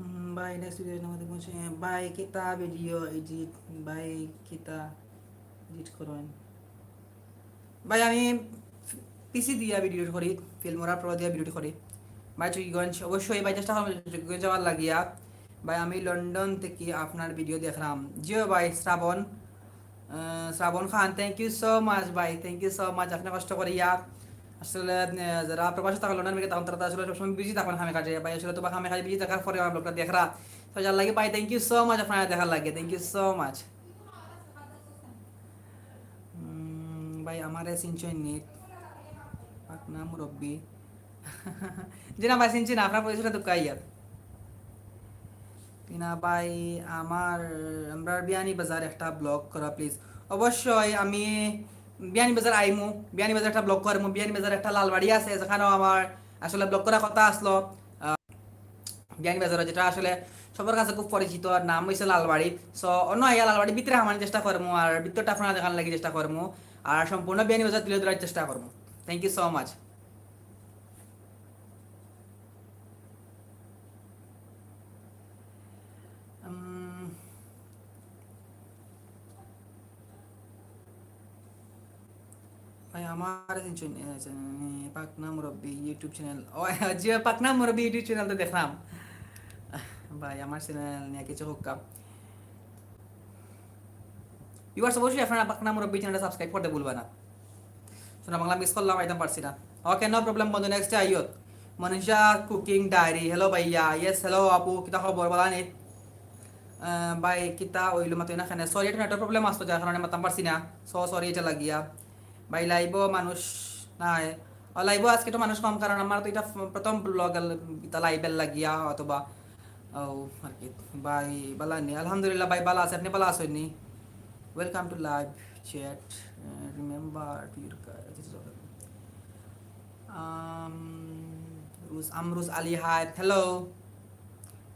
হুম, ভাই, নেক্সট ভিডিও আমাদের কোন সময়? ভাই, কিতা ভিডিও এডিট? ভাই, কিতা এডিট করেন? ভাই, আমি পিসি দিয়া ভিডিও করি, ফিল্মোরা প্রো দিয়া ভিডিও করি। ভাই, চকিগঞ্জ, অবশ্যই ভাই, চেষ্টা করবো চকিগঞ্জ যাওয়ার লাগিয়া। ভাই, আমি লন্ডন থাকি আপনার ভিডিও দেখরাম। জিও ভাই, শ্রাবণ, আহ, শ্রাবণ খান, thank you so much ভাই, thank you so much। আপনে কষ্ট করিয়া আসলে, আহ, যারা প্রবাসে থাকেন লন্ডন, আমেরিকা থাকেন, তারা তো আসলে সবসময় বিজি থাকেন কামে কাজে। ভাই, আসলে তো কামে কাজে বিজি থাকার পরে আমার ব্লগটা দেখরা। তো যার লাগি ভাই, thank you so much আপনারা দেখার লাগি, thank you so much। উম, ভাই, আমারে চিনছইন নি? পাকনা মুরব্বি। জি না ভাই, চিনছি না, আপনার পরিচয়টা তো কাইয়ার। টিনা ভাই, আমার, আমরার বিয়ানীবাজার একটা ব্লগ করা, প্লিজ। অবশ্যই আমি বিয়ানীবাজার আইমু, বিয়ানীবাজার একটা ব্লগ করমু। বিয়ানীবাজার একটা লালবাড়ি আছে, যেখানেও আমার আসলে ব্লগ করার কথা আসলো। আহ, বিয়ানীবাজারও, যেটা আসলে সবার কাছে খুব পরিচিত, আর নাম হইছে লালবাড়ি। So, অন্য আইয়া লালবাড়ি ভিতরে হামানির চেষ্টা করমু, আর ভিতরটা আপনারা দেখার লাগি চেষ্টা করমু, আর সম্পূর্ণ বিয়ানীবাজার তুলে ধরার চেষ্টা করমু। Thank you so much। উম, ভাই, আমার চিনছইন, এ, চিন-, পাকনা মুরব্বি YouTube channel। ও, জি, পাকনা মুরব্বি YouTube channel তো দেখলাম। ভাই, আমার channel নিয়া কিছু হোক কা। Viewers, অবশ্যই আপনারা পাকনা মুরব্বি channelটা subscribe করতে ভুলবা না। সোনা বাংলা miss করলাম, আইতাম পারছি না। Okay, no problem বন্ধু, next আইও। মনীষা Cooking Diary, hello ভাইয়া। Yes, hello আপু, কিতা খবর, বালা নি? আহ, ভাই, কিতা অইলো মাতইন না কেনে? Sorry, একটা network problem আসতো, যার কারণে মাততাম পারছি না। So sorry এটা লাগিয়া। ভাই, liveও মানুষ নাই। আর liveও আজকে তো মানুষ কম, কারণ আমার তো এটা ফ-, প্রথম ব্লগ, এটা live এর লাগিয়া অথবা, ও, আর কি। ভাই, বালা নি? আলহামদুলিল্লাহ ভাই, বালা আছি। আপনে বালা আছইন নি? Welcome to live chat. Uh, remember to your um, Ruz, Amruz Ali, hi, hello.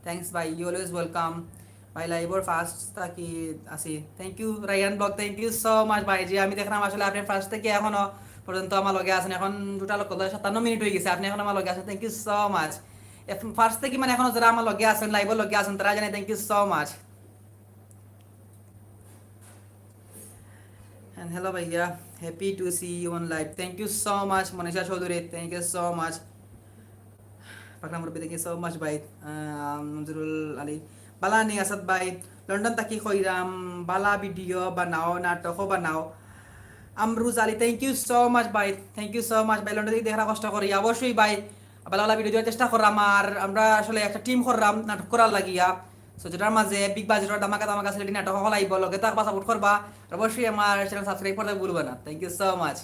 Thanks ভাই, you always welcome। ভাই, liveর first থাকি আছি। Thank you Rayan blog, thank you so much ভাই। জি, আমি দেখলাম আসলে আপনে first থাকি এখনো পর্যন্ত আমার লগে আছেন। এখন total কত? সাতান্ন মিনিট হয়ে গেছে, আপনে এখন আমার লগে আছেন। Thank you so much। এখ-, first থাকি মানে এখনো যারা আমার লগে আছেন, liveর লগে আছেন, তারা জানে thank you so much। And hello ভাইয়া, happy to see you on live। Thank you so much Manisha Chowdhury, thank you so much। পাকনা মুরব্বি, thank you so much ভাই। আহ, নজরুল আলী, বালা নি আসাদ ভাই, লন্ডন থাকি কইরাম, বালা ভিডিও বানাও, নাটকও বানাও। আমরুজ Ali, thank you so much ভাই, thank you so much ভাই। লন্ডন থাকি দেখরা কষ্ট করি, অবশ্যই ভাই বালা বালা ভিডিও দেওয়ার চেষ্টা কররাম। আর আমরা আসলে একটা টিম কররাম নাটক করার লাগিয়া, সো যেটার মাঝে বিগ বাজেটর ধামাকা ধামাকা সিলেটি নাটক হকল আইবো, লগে থাকবা, সাপোর্ট করবা। আর অবশ্যই আমার চ্যানেল সাবস্ক্রাইব করতে ভুলবা না। Thank you so much।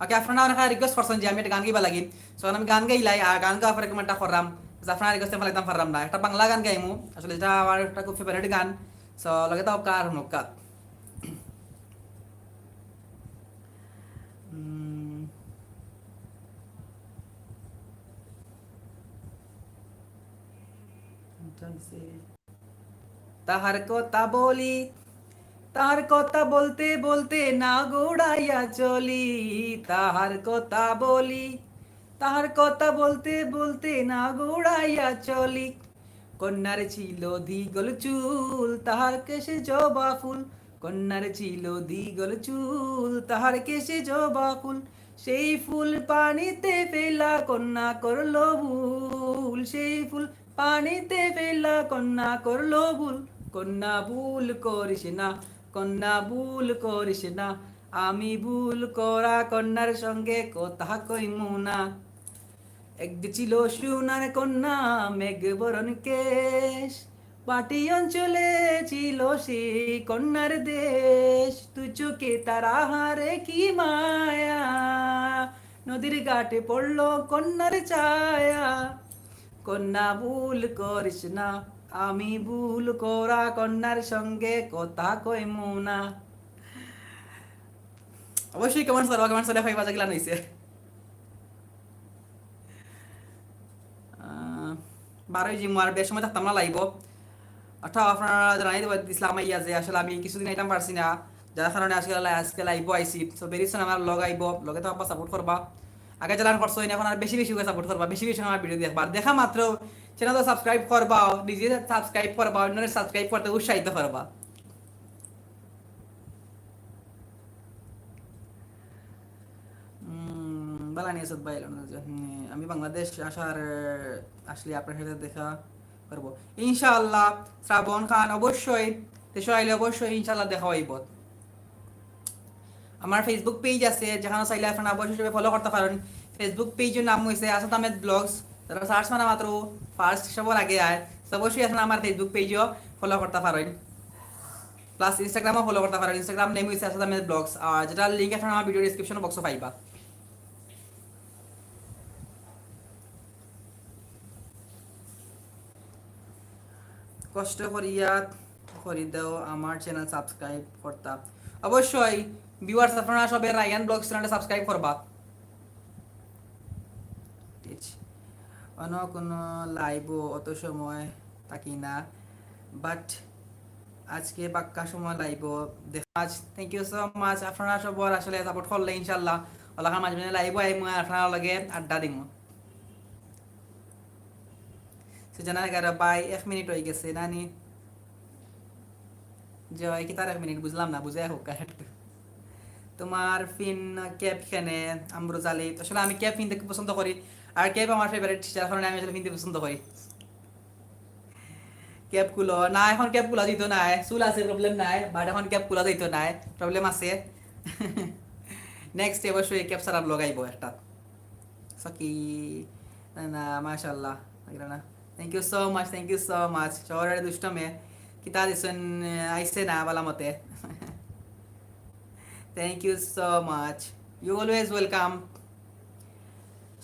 ওকে, আপনারা অনেকে রিকোয়েস্ট করছেন যে আমি একটা গান গাইবা লাগি, সো আমি গান গাইলাই, আর গান গাওয়ার পরে কমেন্টটা কররাম, যে আপনারা রিকোয়েস্ট ফালাইতাম পাররাম না, একটা বাংলা গান গাইমু আসলে, যেটা আমার একটা খুব ফেভারিট গান। সো লগে তো কার হুনুক্কা। উম, তাহার কথা বলি, তাহার কথা বলতে বলতে না গড়াইয়া চলি, তাহার কথা বলি, তাহার কথা বলতে বলতে না গড়াইয়া চলি। কন্যার ছিল দিগল চুল, তাহার কেশে জবা ফুল। কন্যার ছিল দিগল চুল, তাহার কেশে জবা ফুল। সেই ফুল পানিতে ফেলা কন্যা করলো ভুল, সেই ফুল পানিতে ফেলা কন্যা করলো ভুল। কন্যা ভুল করিস না, কন্যা ভুল করিস না, আমি ভুল করা কন্যার সঙ্গে কথা কইমু না। এক যে ছিল সোনার কন্যা, মেঘ বরণ কেশ, পাটি অঞ্চলে ছিল সেই কন্যার দেশ। তুই চোখে তার আহারে কি মায়া, নদীর ঘাটে পড়ল কন্যার ছায়া। কন্যা ভুল করিস না, আমি ভুল করা কন্যার সঙ্গে কথা কইমু না। অবশ্যই কমেন্টস করবা, কমেন্টস করে কইবা যে কিলান হইছে। আহ, বারোই জিমু আর বেশ সময় থাকতাম না লাইভও। অর্থাৎ আপনারা জানাই দিবা দিছিলাম আইয়া যে আসলে আমি কিছুদিন আইতাম পারছি না, যার কারণে আজকে লাই-, আজকে লাইভও আইছি। So very soon আমার লগ আইবো, লগে তো আপনারা সাপোর্ট করবা। আগে জ্বালান করছো, এখন আর বেশি বেশি করে সাপোর্ট করবা, বেশি বেশি আমার ভিডিও দেখবা। আর দেখা মাত্র চ্যানেল সাবস্ক্রাইব করবা, নিজে সাবস্ক্রাইব করবা, অন্যরে সাবস্ক্রাইব করতে উৎসাহিত করবা। উম, বালা নি আছইন ভাই, হুম, আমি বাংলাদেশ আসার, আসলে আপনার সাথে দেখা করব ইনশাআল্লাহ। শ্রাবণ খান, অবশ্যই দেশো আইলে অবশ্যই ইনশাআল্লাহ দেখা অইবো। আমার Facebook পেজ আছে, যেখানো চাইলে আপনারা অবশ্যই ফলো করতা পারইন। Facebook পেজর নাম হইছে আসাদ আহমেদ ব্লগস। যারা সার্চ মারা মাত্র ফার্স্ট সবার আগে আয়, তো অবশ্যই আপনারা আমার Facebook পেজও ফলো করতা পারইন। প্লাস Instagram-ও ফলো করতা পারইন। Instagram নেম হইছে আসাদ আহমেদ ব্লগস, আর যেটার লিংক আপনারা আমার ভিডিও ডেসক্রিপশন বক্সো পাইবা। কষ্ট করিয়া করি দেও আমার চ্যানেল সাবস্ক্রাইব করতা। অবশ্যই ভিউয়ার্স, আপনারা সবে রায়ান ব্লগস চ্যানেলটা সাবস্ক্রাইব করবা। ঠিক। অন্য কোনো লাইভও অত সময় থাকি না, বাট আজকে বাক্কা সময় লাইভও দেখা। Thank you so much, আপনারা সবার আসলে সাপোর্ট করলে ইনশাল্লাহ ওলাকার মাঝে মাঝে লাইভও আইমু, আপনারা লগে আড্ডা দিমু। সুজানা এগারো ভাই, এক মিনিট হয়ে গেছে নানি। জয়, কিতার এক মিনিট? বুঝলাম না, বুঝাই হোক আর একটু। তোমার ফিন ক্যাপ কেনে, আমরুজ আলী? আসলে আমি ক্যাপ ফিনতে খুব পছন্দ করি, আর ক্যাপ আমার ফেভারিট, যার কারণে আমি আসলে ফিনতে পছন্দ করি। ক্যাপ খুলো না, এখন ক্যাপ খোলা দিত নাই, চুল আছে, প্রবলেম নাই, বাট এখন ক্যাপ খোলা দিত নাই, প্রবলেম আছে। নেক্সট অবশ্যই ক্যাপ ছাড়া ব্লগ আইবো একটা। সকি না, মাশাআল্লাহ, এগুলো না। Thank you so much, thank you so much। শহরের দুষ্ট মেয়ে, কিতা দিছইন, আইছে না বালা মতে। Thank you so much, you always welcome।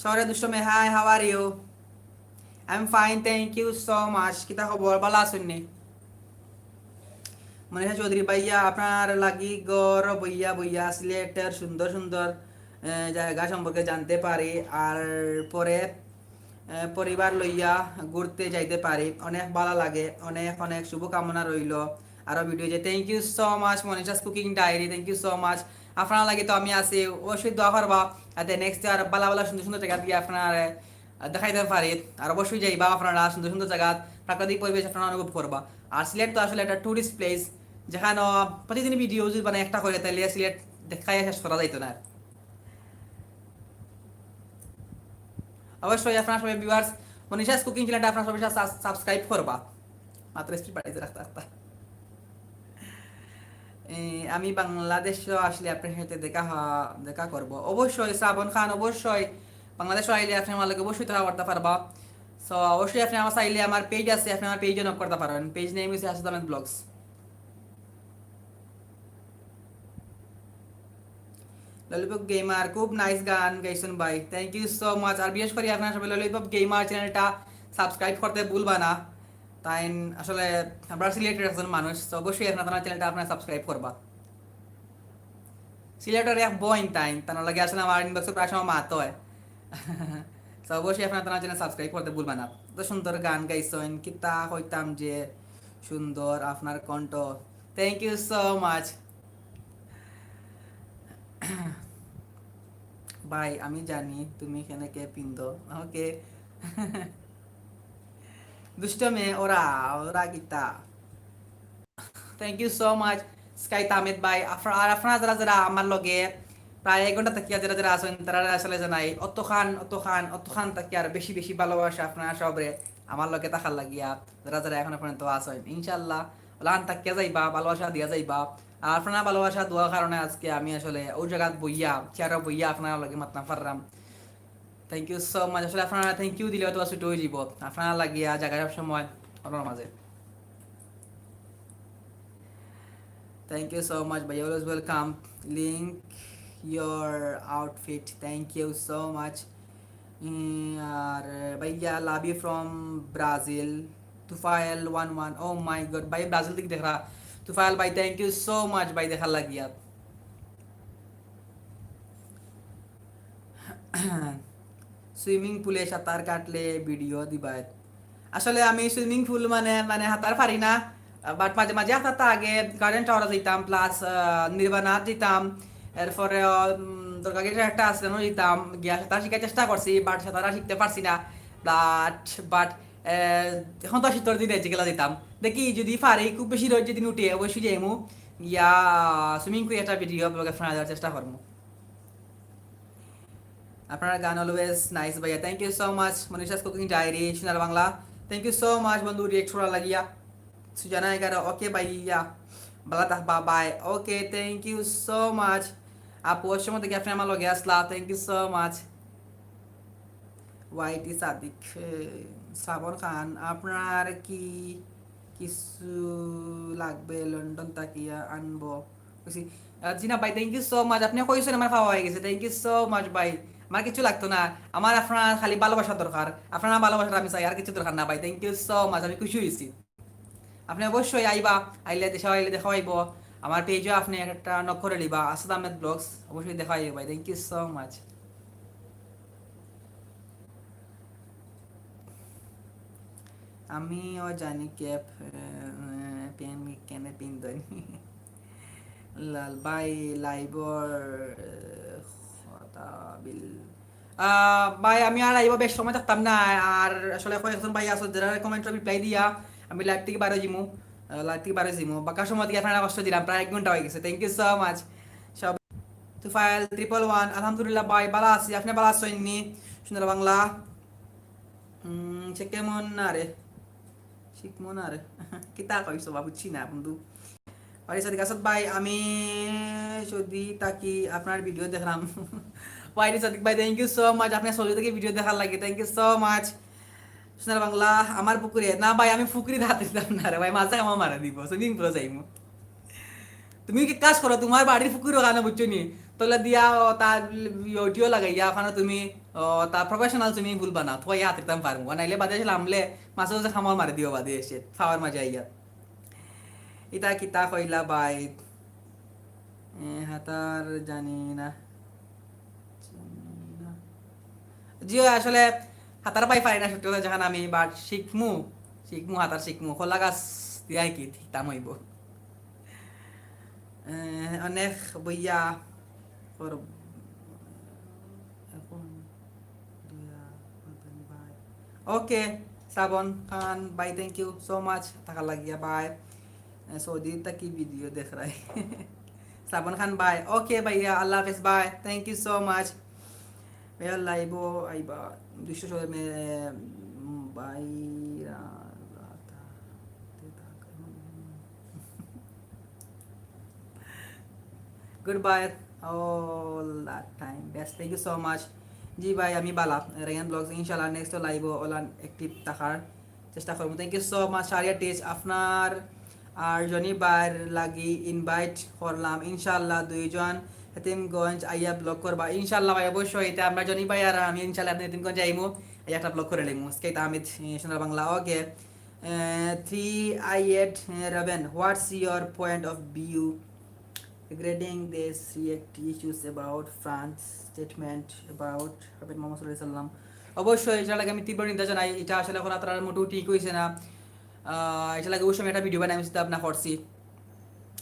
শহরের দুষ্ট মেয়ে, hi, how are you? I'm fine, thank you so much। কিতা খবর, বালা আছইন নি? মনীষা চৌধুরী ভাইয়া, আপনার লাগি ঘর বইয়া বইয়া সিলেটের সুন্দর সুন্দর, এ, জায়গা সম্পর্কে জানতে পারি, আর পরে, এ, পরিবার লইয়া ঘুরতে যাইতে পারি। অনেক ভালা লাগে, অনেক অনেক শুভকামনা রইল। আরো ভিডিও যে, thank you so much Manisha's cooking diary, thank you so much। আপনার লাগি তো আমি আছি, অবশ্যই দোয়া করবা, যাতে নেক্সট ইয়ার ভালা ভালা সুন্দর সুন্দর জায়গা দিয়ে আপনার দেখাইতে পারি। আর অবশ্যই যাইবা আপনারা সুন্দর সুন্দর জায়গা, প্রাকৃতিক পরিবেশ আপনারা অনুভব করবা। আর সিলেট তো আসলে একটা টুরিস্ট প্লেস, যেখানে প্রতিদিন ভিডিও যদি মানে একটা করে, তাহলে সিলেট দেখাই শেষ করা যাইতো না। অবশ্যই আপনারা সবাই ভিউয়ার্স, মনীষাস কুকিং চ্যানেলটা আপনারা সবাই সাবস্ক্রাইব করবা। মাত্র স্পিড বাড়াইছে রাখতা রাখতা। এ, আমি বাংলাদেশো আসলে আপনার সাথে দেখা হ-, দেখা করব অবশ্যই। শ্রাবণ খান, অবশ্যই বাংলাদেশো আইলে আপনি আমার লগে অবশ্যই দেখা করতে পারবা। So অবশ্যই আপনি আমার চাইলে আমার পেজ আছে, আপনি আমার পেজে নক করতে পারেন। পেজ নেম হচ্ছে আসাদ আহমেদ ব্লগস। ললিপপ গেমার, খুব নাইস গান গাইছইন ভাই, thank you so much। আর বিশেষ করি আপনারা সবাই ললিপপ গেমার চ্যানেলটা সাবস্ক্রাইব করতে ভুলবা না। তাইন আসলে আমরা সিলেটের একজন মানুষ, তো অবশ্যই আপনারা তার চ্যানেলটা আপনারা সাবস্ক্রাইব করবা। সিলেটের এক বইন তাইন, তার লগে আসলে আমার ইনবক্সে প্রায় সময় মাত হয়। তো অবশ্যই আপনারা তার চ্যানেল সাবস্ক্রাইব করতে ভুলবা না। তো সুন্দর গান গাইছইন, কিতা কইতাম যে সুন্দর আপনার কণ্ঠ। Thank you so much। ভাই, আমি জানি তুমি কেনেকে পিন্দো। ওকে। দুষ্ট মেয়ে ওরা, ওরা কিতা। Thank you so much, sky তামেদ ভাই। আফরা-, আর আপনারা যারা যারা আমার লগে প্রায় এক ঘন্টা থাকিয়া যারা যারা আছেন, তারা আসলে জানাই অতখান, অতখান, অতখান থাকি আর বেশি বেশি ভালোবাসা আপনারা সবরে আমার লগে থাকার লাগিয়া, যারা যারা এখনো পর্যন্ত আছেন। ইনশাআল্লাহ, ওলান থাকিয়া যাইবা, ভালোবাসা দিয়া যাইবা। আর আপনারা ভালোবাসা দেওয়ার কারণে আজকে আমি আসলে ওই জায়গাত বইয়া, চেয়ারো বইয়া আপনারা লগে মাততাম পারলাম। Thank you so much। আসলে আপনারা thank you দিলে হয়তো বা ছুটো হয়ে যাব। আপনারা লাগিয়া জায়গায় সব সময় আপনার মাঝে। Thank you so much ভাইয়া, always welcome। Link your outfit, thank you so much। উম, আর ভাইয়া, love you from Brazil। Tufail one one, oh my God, ভাই ব্রাজিল থেকে দেখরা। তুফাইল ভাই, thank you so much ভাই দেখার লাগিয়া। সুইমিং পুলে সাঁতার কাটলে ভিডিও দিবায়। আসলে আমি সুইমিং পুল মানে, মানে সাঁতার পারি না, বাট মাঝে মাঝে সাঁতারটা আগে গার্ডেন টাওয়ারে যাইতাম, প্লাস নির্বাণাত যাইতাম, এরপরে উম, দুর্গা গেটের একটা আছে, ওখানে যাইতাম, গিয়া সাঁতার শিখার চেষ্টা করছি, বাট সাঁতার আর শিখতে পারছি না। বাট বাট এখন তো শীতর দিনে যেগুলা যাইতাম, দেখি যদি পারি, খুব বেশি রোদ যদি উঠে অবশ্যই যাইমু, গিয়া সুইমিং পুলে একটা ভিডিও ব্লগে ফেলা দেওয়ার চেষ্টা করবো। আপনার গান always nice ভাইয়া, thank you so much। Manisha's cooking diary, সোনার বাংলা, thank you so much বন্ধু, রিয়েক্ট করার লাগিয়া। সুজানা এগারো, ওকে ভাইয়া, বালা থাকবা, bye. Okay, thank you so much। আপু, অসম থেকে আপনি আমার লগে আসলা, thank you so much। ওয়াইটি সাদিক, এ, শ্রাবণ খান, আপনার কি কিছু লাগবে? লন্ডন তাকিয়া আনবো। বুঝছি। আহ, জি না ভাই, thank you so much। আপনি কইছেন আমার খাওয়া হয়ে গেছে, thank you so much ভাই। আমার কিছু লাগতো না, আমার আপনার খালি ভালোবাসা দরকার। আপনার ভালোবাসাটা আমি চাই, আর কিছু দরকার না ভাই। Thank you so much, আমি খুশি হয়েছি। আপনি অবশ্যই আইবা, আইলে দেশে আইলে দেখা হইব। আমার পেজও আপনি একটা নক করে নিবা, আসাদ আহমেদ ব্লগস, অবশ্যই দেখা হইব ভাই। Thank you so much। আমিও জানি কে, এ, এ, পেন কেনে পিন্দনি। লাল ভাই, লাইভর, এ, কথা বিল। আহ, ভাই, আমি আর লাইভে বেশ সময় থাকতাম না, আর আসলে কয়েকজন ভাই আছো যারা কমেন্টর রিপ্লাই দিয়া আমি লাইভ থেকে বারো জিমু, আহ, লাইভ থেকে বারো জিমু। বাকি সময় থেকে আপনারা কষ্ট দিলাম, প্রায় এক ঘন্টা হয়ে গেছে। Thank you so much। সব তুফাইল ট্রিপল ওয়ান, আলহামদুলিল্লাহ ভাই, ভালো আছি, আপনি ভালো আছেন নি? সোনার বাংলা। উম, সে কেমন না রে? শিখমো না রে। কিতা কইছো বা, বুঝছি না বন্ধু। ওয়াইটি সাদিক আসাদ ভাই, আমি যদি তাকি আপনার ভিডিও দেখলাম। ওয়াইটি সাদিক ভাই, thank you so much। আপনি সৌদি থেকে ভিডিও দেখার লাগে, thank you so much। সোনার বাংলা, আমার পুকুরে। না ভাই, আমি পুকুরে হাত দিতাম না রে ভাই, মাছ আমার মারা দিব, সুইমিং পুলে যাইমু। তুমি কি কাজ করো, তোমার বাড়ির পুকুর ওখানে, বুঝছো নি? তলে দিয়া, ও, তার ইয়েটিও লাগাইয়া ওখানে তুমি, ও, তার প্রফেশনাল সুইমিং পুল বানাও, তোমার ইয়া হাত দিতাম পারবো। নাইলে বাদে এসে লামলে মাছে মাছে খামার মারি দিও বাদে এসে, ফাওয়ার মাঝে আইয়া। ইতা কিতা কইলা ভাই? এ, হাতার জানি না। জি, আসলে হাতার পাই পারি না সত্যি কথা, যখন আমি, বাট শিখমু, শিখমু, হাতার শিখমু। কলা গাছ দিয়া কি শিখতাম হইব? এ, অনেক বইয়া কর-, এখন দিয়া, ভাই। ওকে, শ্রাবণ খান ভাই, thank you so much, থাকা লাগিয়া ভাই। এ, সৌদি থাকি ভিডিও দেখরায়। শ্রাবণ খান ভাই, ওকে ভাইয়া, আল্লাহ হাফেজ ভাই, thank you so much। ভাইয়া, লাইভও আইবা, দুইশো সবে মে-, উম, বাইরা, রাতা, তে Goodbye all the time. Best, thank you so much. জি ভাই, আমি বালা। Rayyan Vlogs, ইনশাআল্লাহ next live অলান active থাকার চেষ্টা করমু। Thank you so much, Shahriar টিচ। আপনার আর জনি ভাইর লাগি invite করলাম। ইনশাআল্লাহ দুইজন হেতিমগঞ্জ আইয়া vlog করবা। ইনশাআল্লাহ ভাই, অবশ্যই। ইতা আমরা জনি ভাই আর আমি ইনশাআল্লাহ আপনি হেতিমগঞ্জ আইমু, এই একটা vlog করে লইমু। আজকে ইতা আহমেদ, এ, সোনার Bangla. Okay. Uh, three-eyed, uh, Raven, what's your point of view regarding this react issues about France statement about Prophet Muhammad sallallahu alaihi wasallam? অবশ্যই, ইটার লাগি আমি তীব্র নিন্দা জানাই। ইটা আসলে করা তারার মোটেও ঠিক অইছে না। আহ, ইটার লাগি অবশ্যই আমি একটা video বানাই, আমি চিন্তা ভাবনা করছি।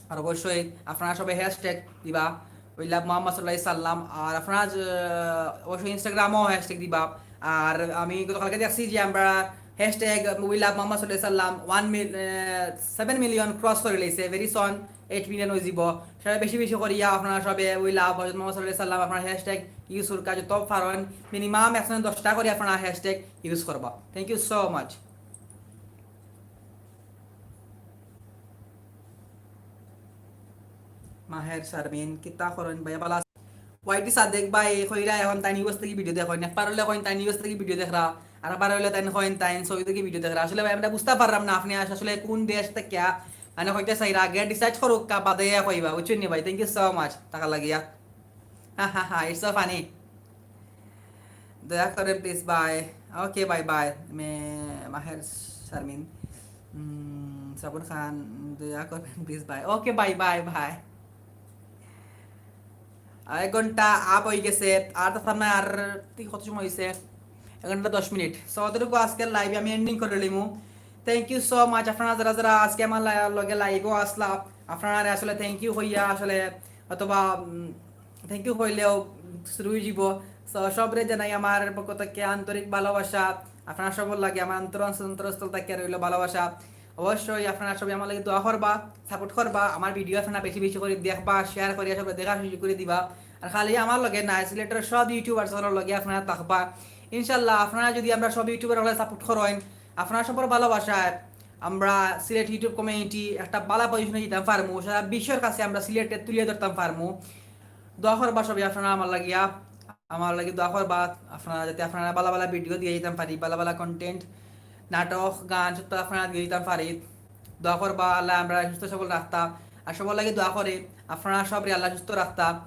আর অবশ্যই আপনারা সবাই hashtag দিবা, We love Muhammad sallallahu alaihi wasallam। আর আপনারা, আহ, অবশ্যই Instagram-ও hashtag দিবা। আর আমি গতকালকে দেখছি যে আমরা hashtag We love Muhammad sallallahu alaihi wasallam one mil-, ah, seven million cross করে লইছে, very soon eight million অই যিবো। সবাই বেশি বেশি করিয়া আপনারা সবে We love হযরত মুহাম্মদ সাল্লাল্লাহু আলাইহি ওয়াসাল্লাম আপনারা hashtag use করকা, যত পারইন, minimum একশো দশটা করি আপনারা hashtag use করবা। Thank you so much। মাহের শারমিন, কিতা করইন ভাইয়া, বালা আছইন? ওয়াইটি সাদেক ভাই কইরা এখন তাইন US থাকি video দেখইন, একবার অইলে কইন তাইন US থাকি video দেখরা, আর আবার অইলে তাইন কইন তাইন সৌদি থাকি video দেখরা। আসলে ভাই আমরা বুঝতা পাররাম না আপনে আস-, আসলে কোন দেশ থাকিয়া মানে কইতা চাইরা, আগে decide করউক্কা, বাদে কইবা, বুঝছইন নি ভাই? Thank you so much, টাকা লাগিয়া। হা হা হা, it's so funny। দয়া করেন please, bye। Okay, bye bye। মে-, মাহের শারমিন। উম, শ্রাবণ খান, দয়া করবেন please, bye। Okay, bye bye, bye। আর এক ঘন্টা up অই গেছে, আর তো সামনে আর কি কত সময় অইছে? এক ঘন্টা দশ মিনিট। So, অতটুকু আজকের live আমি ending করে লিমু। Thank you so much। আপনারা যারা যারা আজকে আমার লা-, লগে live-ও আসলা, আপনারা আসলে thank you কইয়া আসলে অথবা, উম, thank you কইলেও শুরু অই যিবো। So, সবরে জানাই আমার পক্ষ থাকি আন্তরিক ভালোবাসা। আপনারা সবর লাগি আমার অন্তর, অন্তরস্থল থাকি রইলো ভালোবাসা। অবশ্যই আপনারা সবে আমার লাগি দোয়া করবা, support করবা, আমার video আপনারা বেশি বেশি করি দেখবা, share করিয়া সবে দেখার সুযোগ করি দিবা। আর খালি আমার লগে না, সিলেটর সব YouTubers অকলর লগে আপনারা থাকবা। ইনশাআল্লাহ, আপনারা যদি আমরা সব YouTuber অকলরে support করইন, আপনারা সবর ভালোবাসায় আমরা সিলেট YouTube community একটা বালা position-এ যিতাম পারমু, সারা বিশ্বর কাছে আমরা সিলেটরে তুলিয়া ধরতাম পারমু। দোয়া করবা সবে আপনারা আমার লাগিয়া, আমার লাগি দোয়া করবা আপনারা, যাতে আপনারা বালা বালা video দিয়া যিতাম পারি, বালা বালা content, নাটক, গান, সব আপনারা দিয়া যিতাম পারি। দোয়া করবা, আল্লায় আমরারে সুস্থ সবল রাখতা। আর সবর লাগি দোয়া করি, আপনারা সবরে আল্লায় সুস্থ রাখতা।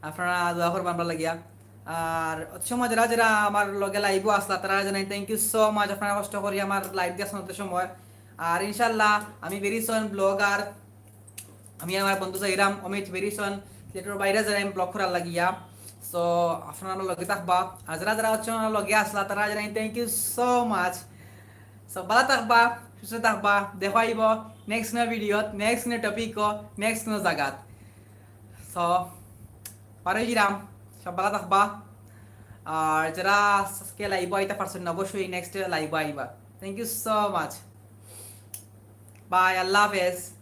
আপনারা দোয়া করবা আমরার লাগিয়া। আর অত সময় যারা যারা আমার লগে live-ও আসলা, তারা জানাই thank you so much। আপনারা কষ্ট করি আমার live দেখছইন অত সময়। আর ইনশাআল্লাহ আমি very soon vlog আর আমি আমার বন্ধু যাইরাম অমিত very soon সিলেটর বাইরে যাইরাম vlog করার লাগিয়া। So, আপনারা আমার লগে থাকবা। আর যারা যারা অত সময় আমার লগে আসলা, তারা জানাই thank you so much। So, বালা থাকবা, সুস্থ থাকবা। দেখা অইবো next কোনো video-ত, next কোনো topic-ও, next কোনো জাগাত। So, পারই গেরাম, সব বালা থাকবা। আর যারা আজকে live-ও আইতা পারছইন না, অবশ্যই next live-ও আইবা। Thank you so much। Bye, আল্লাহ হাফেজ।